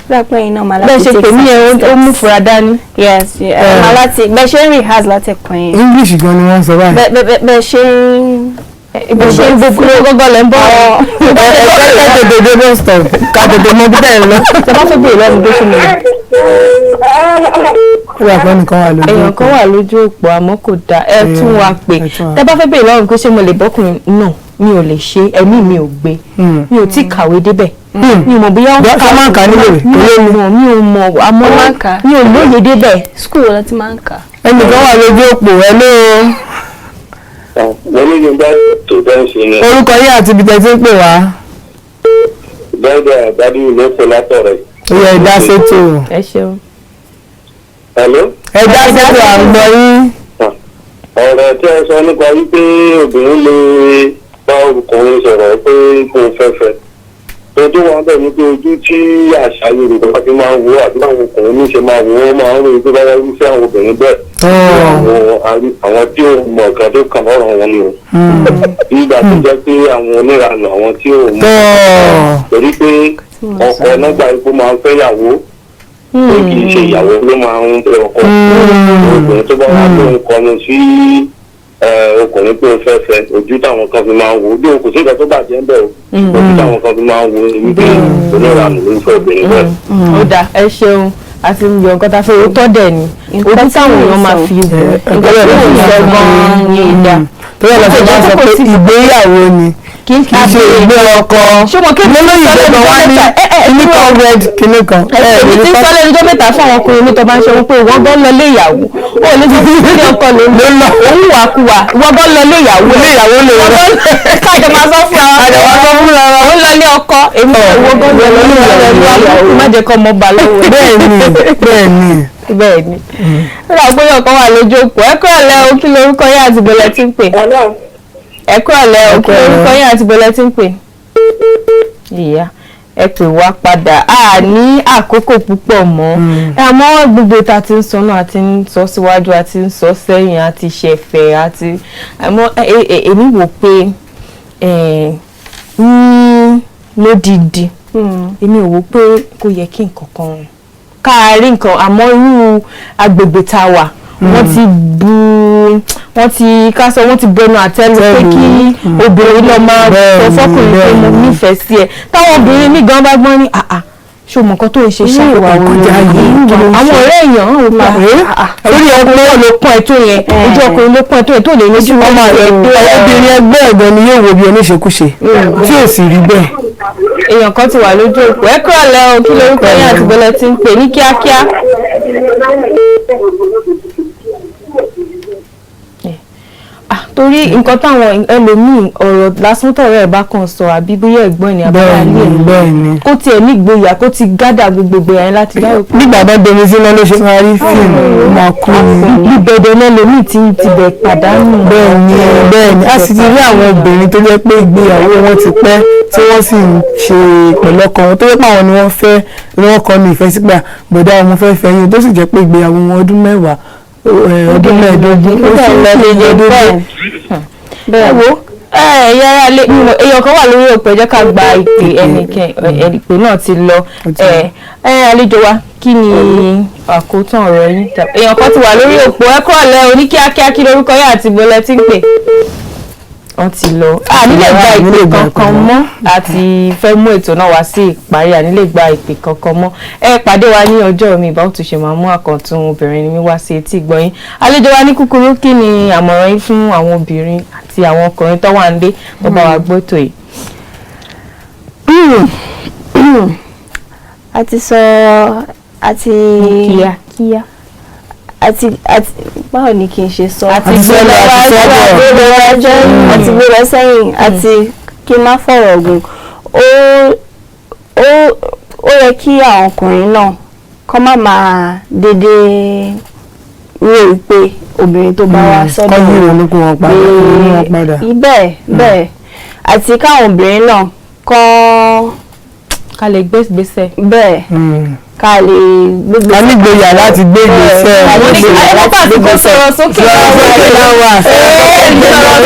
lápẹ́ iná màá láti bẹ́ẹ̀ ṣe pè mí yẹn, ó mú fura dání. Yes, màá láti bẹ́ẹ̀ ṣe ń rehearse láti kàn yín. English gan ni wọ́n sọ báyìí. Bẹ́ẹ̀ ṣe ń. Bẹ́ẹ̀ ṣe ń gbogbo gọ́gọ́ lẹ́ ń bọ̀. Ẹ ẹ tètè dé bus stop ká tètè mọ bí bẹ́ẹ̀ lọ. Ṣé bá fẹ́ bèèrè lọ́nu bó ṣe mọ̀? Ó wà pé nìkan wà lójú òpó. Èèyàn kan wà lójú òpó àmọ́ kò dáa, ẹ tún wa pè. Tẹ bá fẹ́ bèèrè lọ́rùn pé ṣé mo lè bọ́kùnrin náà, mi ò lè ṣe, ẹ̀mí mi ò gbé, mi ò tí kàwé débẹ̀, mi ò mọ̀ bóyá wọ́n kà máa ń kà nílé ìwé. Mi ò mọ̀, àmọ́ mi ò lóye débẹ̀. School la ti máa ń kà. Ẹnìkan wà lójú òpó, ẹ ló. Mo ní kí n bá tó bẹ́ẹ̀ ṣe ni. Orúkọ yín àti ibi tẹ́ ti ń pè wá. Bẹ́ẹ̀ àgbàdo ló pè látọ̀rẹ̀. Ó yẹ ẹ̀dá ṣètò. Ẹ ṣeun. Hello. Ẹ̀dá ṣètò, à ń gbọ́ yín. Ọ̀rọ̀ tí ẹ sọ nípa wípé obìnrin lè bá ọkùnrin sọ̀rọ̀ pé kò fẹ́fẹ́, ojú wa bẹ̀ ni pé ojú tí àṣà Yorùbá fi máa ń wo àbí àwọn ọkùnrin ní ṣe máa wo, wọ́n máa ń ròyìn pé báyọ̀ irúfẹ́ àwọn obìnrin bẹ́ẹ̀, àwọn tí ò mọ̀ nǹkan tó kàn lọ́rọ̀ wọn ni o, nígbà tó jẹ́ pé àwọn oníranù, àwọn tí ò mọ̀, torí pé ọkọ nígbà ipò máa ń fẹ́ yàwó, pé kì í ṣe ìyàwó ló máa ń fẹ́ ọkọ. Obìnrin tó bá wà tó ń kọnu sí ọkùnrin pé ó fẹ́ fẹ́, ojú táwọn kan fi máa ń wo bí o kò sí ìgbà tó bàjẹ́ ń bẹ̀ o, ojú táwọn kan fi máa ń wo wípé oníranù ló ń fẹ́ obìnrin bẹ́ẹ̀. Ó dáa, ẹ ṣeun. Àti yọ nǹkan tá a fẹ́, òótọ́ dẹ̀ ni ojú táwọn èèyàn máa fi wò, nǹkan tí mò ń sọ gan-an ni ìdá. Torí ẹ̀ lọ́sọ̀ máa ń sọ pé ìgbéyàwó ni, kì í ṣe ìgbé ọkọ. Ṣé mo kí lólóyìn ìgbé wá ní kíní kan red kíní kan. Èmi ti ń sọ lẹ́nu ọjọ́ mẹ́ta fún àwọn ọkùnrin mi tó bá ń ṣe wọn pé ìwọ gan lọ lé ìyàwó, ó lè ti fi ilé ọkọ ló ń lọ, òun wà kú wa, ìwọ gan lọ lé ìyàwó ilé ìyàwó lè lọ, kájọ máa sọ fún ara wa, òun lọ lé ọkọ, èmi ìwọ gan lọ lé ìyàwó, má jẹ́ kọ́ ọmọ bá lọ́wọ́. Bẹ́ẹ̀ni, bẹ́ẹ̀ni. Bẹ́ẹ̀ni. Ó dà pé ọkọ wà lójú òpó. Ẹ kúrò lẹ́ o, kí lorúkọ yín àti bọ̀lẹ̀ tí ń pè? Ẹ kúrò lẹ́ o, kí lorúkọ yín àti bọ̀lẹ̀ tí ń pè? Ìyá ẹ pè wá padà, a ní àkókò púpọ̀ mọ́, àmọ́ gbogbo ta ti ń sọ náà, a ti ń sọ síwájú, a ti ń sọ sẹ́yìn, a ti ṣẹ̀fẹ̀, a ti àmọ́ èmi wò pé lódìdí èmi ò wò pé kò yẹ kí nǹkan kan ká rí nǹkan, àmọ́ irú agbègbè tá a wà, wọ́n ti bu, wọ́n ti ká sọ, wọ́n ti bẹnu àtẹ́lu pé kí obìnrin lọ máa sọ fọ́kùnrin pé mo nífẹ̀ẹ́ sí ẹ. Táwọn obìnrin mi gan bá gbọ́n ní àà, ṣé o mọ̀ nǹkan tó ń ṣe ṣàkóso kọjá yìí, àwọn ọ̀rẹ́ èèyàn àwọn ọmọ orí ọkùnrin ló pọ́n ẹ tó yẹn, ojú ọkùnrin ló pọ́n ẹ tó yẹn tó lè lójú ọmọ obìnrin ẹgbẹ́ ẹ̀gbọ́n ni yóò wo bí oníṣekúṣe tí ò sì rí bẹ́ẹ̀. Èèyàn kan ti wà lójú òpó. Ẹ kúrò lẹ́ o, kí lorúkọ yín àti bọ́lá ti ń pè ní kíákíá? Torí nǹkan táwọn ẹlòmíì, ọ̀rọ̀ lásán tọ̀rọ̀ ẹ̀ bá kàn sọ, àbí bóyá ẹ̀gbọ́n ni àbúrò àlẹ́ ẹ̀, kó tiẹ̀ ní ìgboyà, kó ti gádà gbogbo ìgboyà yẹn láti dáwọ́. Nígbà bá domi sínú ló ṣe máa rí fíìmù máa kú ni. Ìbẹ̀dẹ̀ náà lòmíì ti tibẹ̀ pàdánù. Bẹ́ẹ̀ni, bẹ́ẹ̀ni, a sì ti rí àwọn obìnrin tó jẹ́ pé ìgbéyàwó wọn ti pẹ́ tí wọ́n sì ń ṣe pẹ̀lú ọkọ wọn, tó jẹ́ pé àwọn ni wọ́n fẹ́ ni wọ́n kọ́ ní ìfẹ́ sígbà bọ̀dá ọmọ fẹ́ fẹ́ yín, tó sì jẹ́ pé ìgbéyàwó wọn ọdún 10, ọdún 15 ó sì ń lọ déédéé. Ẹ wo ẹ yára lé, èèyàn kan wà lórí òpè, jẹ́ ká gba ìpè ẹnìkan, ìpè náà ti lọ. Ẹ àlejò wa, kí ni àkótán ọ̀rọ̀ yín? Èèyàn kan ti wà lórí òpó. Ẹ kúrò lẹ́ oní kíákíá, kí lorúkọ yín àti bọ́lẹ̀ tí ń pè? Wọ́n ti lọ. A nílè gba ìpè kankan mọ́, àti fẹ́ mú ètò náà wá sí ìparí, a nílè gba ìpè kankan mọ́. Ẹ pàdé wa ní ọjọ́ mi ìbá òtún ṣe máa mú àkàntún obìnrin ni mí wá sí etí ìgbọ̀nyín. Àlejò wa, ní kúkúrú, kí ni àmọ̀ràn yín fún àwọn obìnrin àti àwọn ọkùnrin tó wà nílé tó bá wa gbọ́tò yìí? A ti sọ àti kíákíá. Àti báwo ni kí n ṣe sọ? Àti gbé lọ àti gbé lọ wájú, àti gbé lọ sẹ́yìn, àti kí n má fọ̀rọ̀ gùn. Ó yẹ kí àwọn ọkùnrin náà kọ́ má máa dédé rò pé obìnrin tó bá wá sọ́dọ̀ kọ́ yí ìrònú kó wọn padà, ìrònú wọn padà. Bẹ́ẹ̀ bẹ́ẹ̀, àti káwọn obìnrin náà kọ́ ká lè gbé ìgbésẹ̀. Bẹ́ẹ̀, ká lè gbé ká nígboyà láti gbé ìgbésẹ̀. Àwọn oníkà tí kò sọ̀rọ̀ sókè lọ́wọ́ sọ̀rọ̀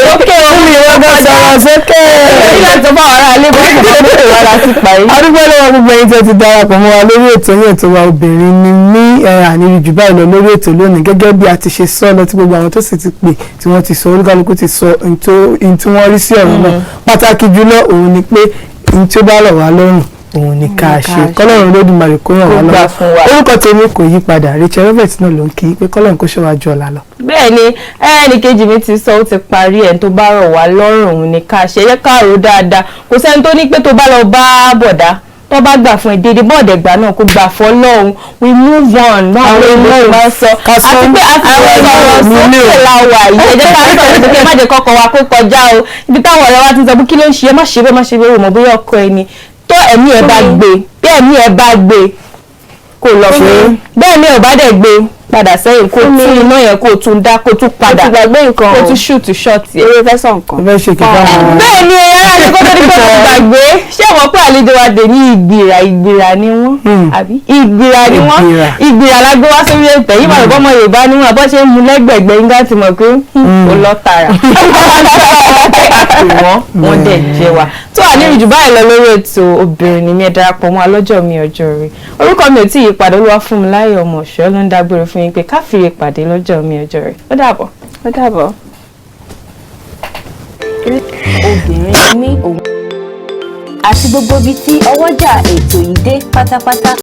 sókè o. Fún mi wọ́n gan sọ̀rọ̀ sókè. Nígbà tó bá wàrà alẹ́ bó ṣe tó lè wàrà sí parí. A dúpẹ́ lọ́wọ́ gbogbo ẹ̀yin tẹ́ ti darapọ̀ mọ́ wa lórí ètò yín, ètò wa Obìnrin Ni Mí. Àníri jù báyìí lọ lórí ètò lónìí, gẹ́gẹ́ bí a ti ṣe sọ lọ, tí gbogbo àwọn tó sì ti pè tí wọ́n ti sọ, olúkálukú ti sọ ohun tí wọ́n rí sí ọ̀rọ̀ náà. Pàtàkì jùlọ òun ni pé ohun tí ó bá rọ̀ wá lọ́rùn òun ni ká ṣe. Kọ́lọ́run Olódùmarè kó ràn wá Kó gbà lọ́wọ́. fún wa. Orúkọ tèmi kò yí padà, Rachel Roberts náà ló ń kí pé kọ́lọ́run kó ṣọ́ wa ju ọ̀la lọ. Bẹ́ẹ̀ ni, ẹnì kejì mi ti sọ, ó ti parí ẹ̀. Tó bá rọ̀ wá lọ́rùn òun ni ká ṣe. Yẹ ká rò dáadáa. Kò sẹ́ni tó ní pé tó bá lọ bá bọ̀dá, tó bá gbà fún ẹ déédéé, bọ́ọ̀dẹ̀ gbà náà kó gbà fọ́ lọ́hùn. We move on náà, àwọn èèyàn máa ń sọ, àti pé a ti sọ̀rọ̀ sókè la wà yìí. Ẹ jẹ́ ká sọ̀rọ̀ sókè, má jẹ́ kọ́kọ́ wa kó kọjá o. Ibi táwọn ọ̀rẹ́ wa ti sọ pé kí ló ń ṣe é, má ṣe bẹ́ẹ̀, má ṣe bẹ́ẹ̀, wò mọ̀ bóyá ọkọ ẹni tó ẹ̀mí ẹ̀ bá gbé, bí ẹ̀mí ẹ̀ bá gbé kó lọ fún bẹ́ẹ̀ ni ò bá dẹ̀ gbé padà sẹ́yìn, kó tún iná yẹn, kó tún dá, kó tún padà, Mo ti gbàgbé nǹkan kó o. tún ṣùtù ṣọ́ọ̀tì ẹ̀. Eré fẹ́ sọ nǹkan. Ó fẹ́ ṣe kíkà wọn. Bẹ́ẹ̀ ni, ará ní kó tó di pé mo gbàgbé, ṣé wọ́n pé àlejò wa dè ní ìgbìrà, ìgbìrà ni wọ́n, àbí ìgbìrà ni wọ́n? Ìgbìrà. Ìgbìrà la gbé wá sórí ètò yìí. Màlúù bọ́mọ Yorùbá ni wọ́n, àbọ̀ ṣe ń mu lẹ́gbẹ̀gbẹ́ nígbà tí mo pé ó lọ tààrà wọ́n, wọ́n dẹ̀ jẹ́ wa tó wà nírìí jù báyìí lọ lórí ètò Obìnrin Ni Mí. Ẹ darapọ̀ mọ́ alọ́jọ́ mi ọjọ́ rẹ̀. Orúkọ mi ò tí ì yípadà, Olúwa fún mi láyọ̀ ọmọ ọ̀ṣọ́ ló ń dágbére fún yín pé káfíńre pàdé lọ́jọ́ mi ọjọ́ rẹ̀. Ó dàbọ̀. Ó dàbọ̀. Obìnrin Ni Mí òun àti gbogbo ibi tí ọwọ́jà ètò yìí dé pátápátá.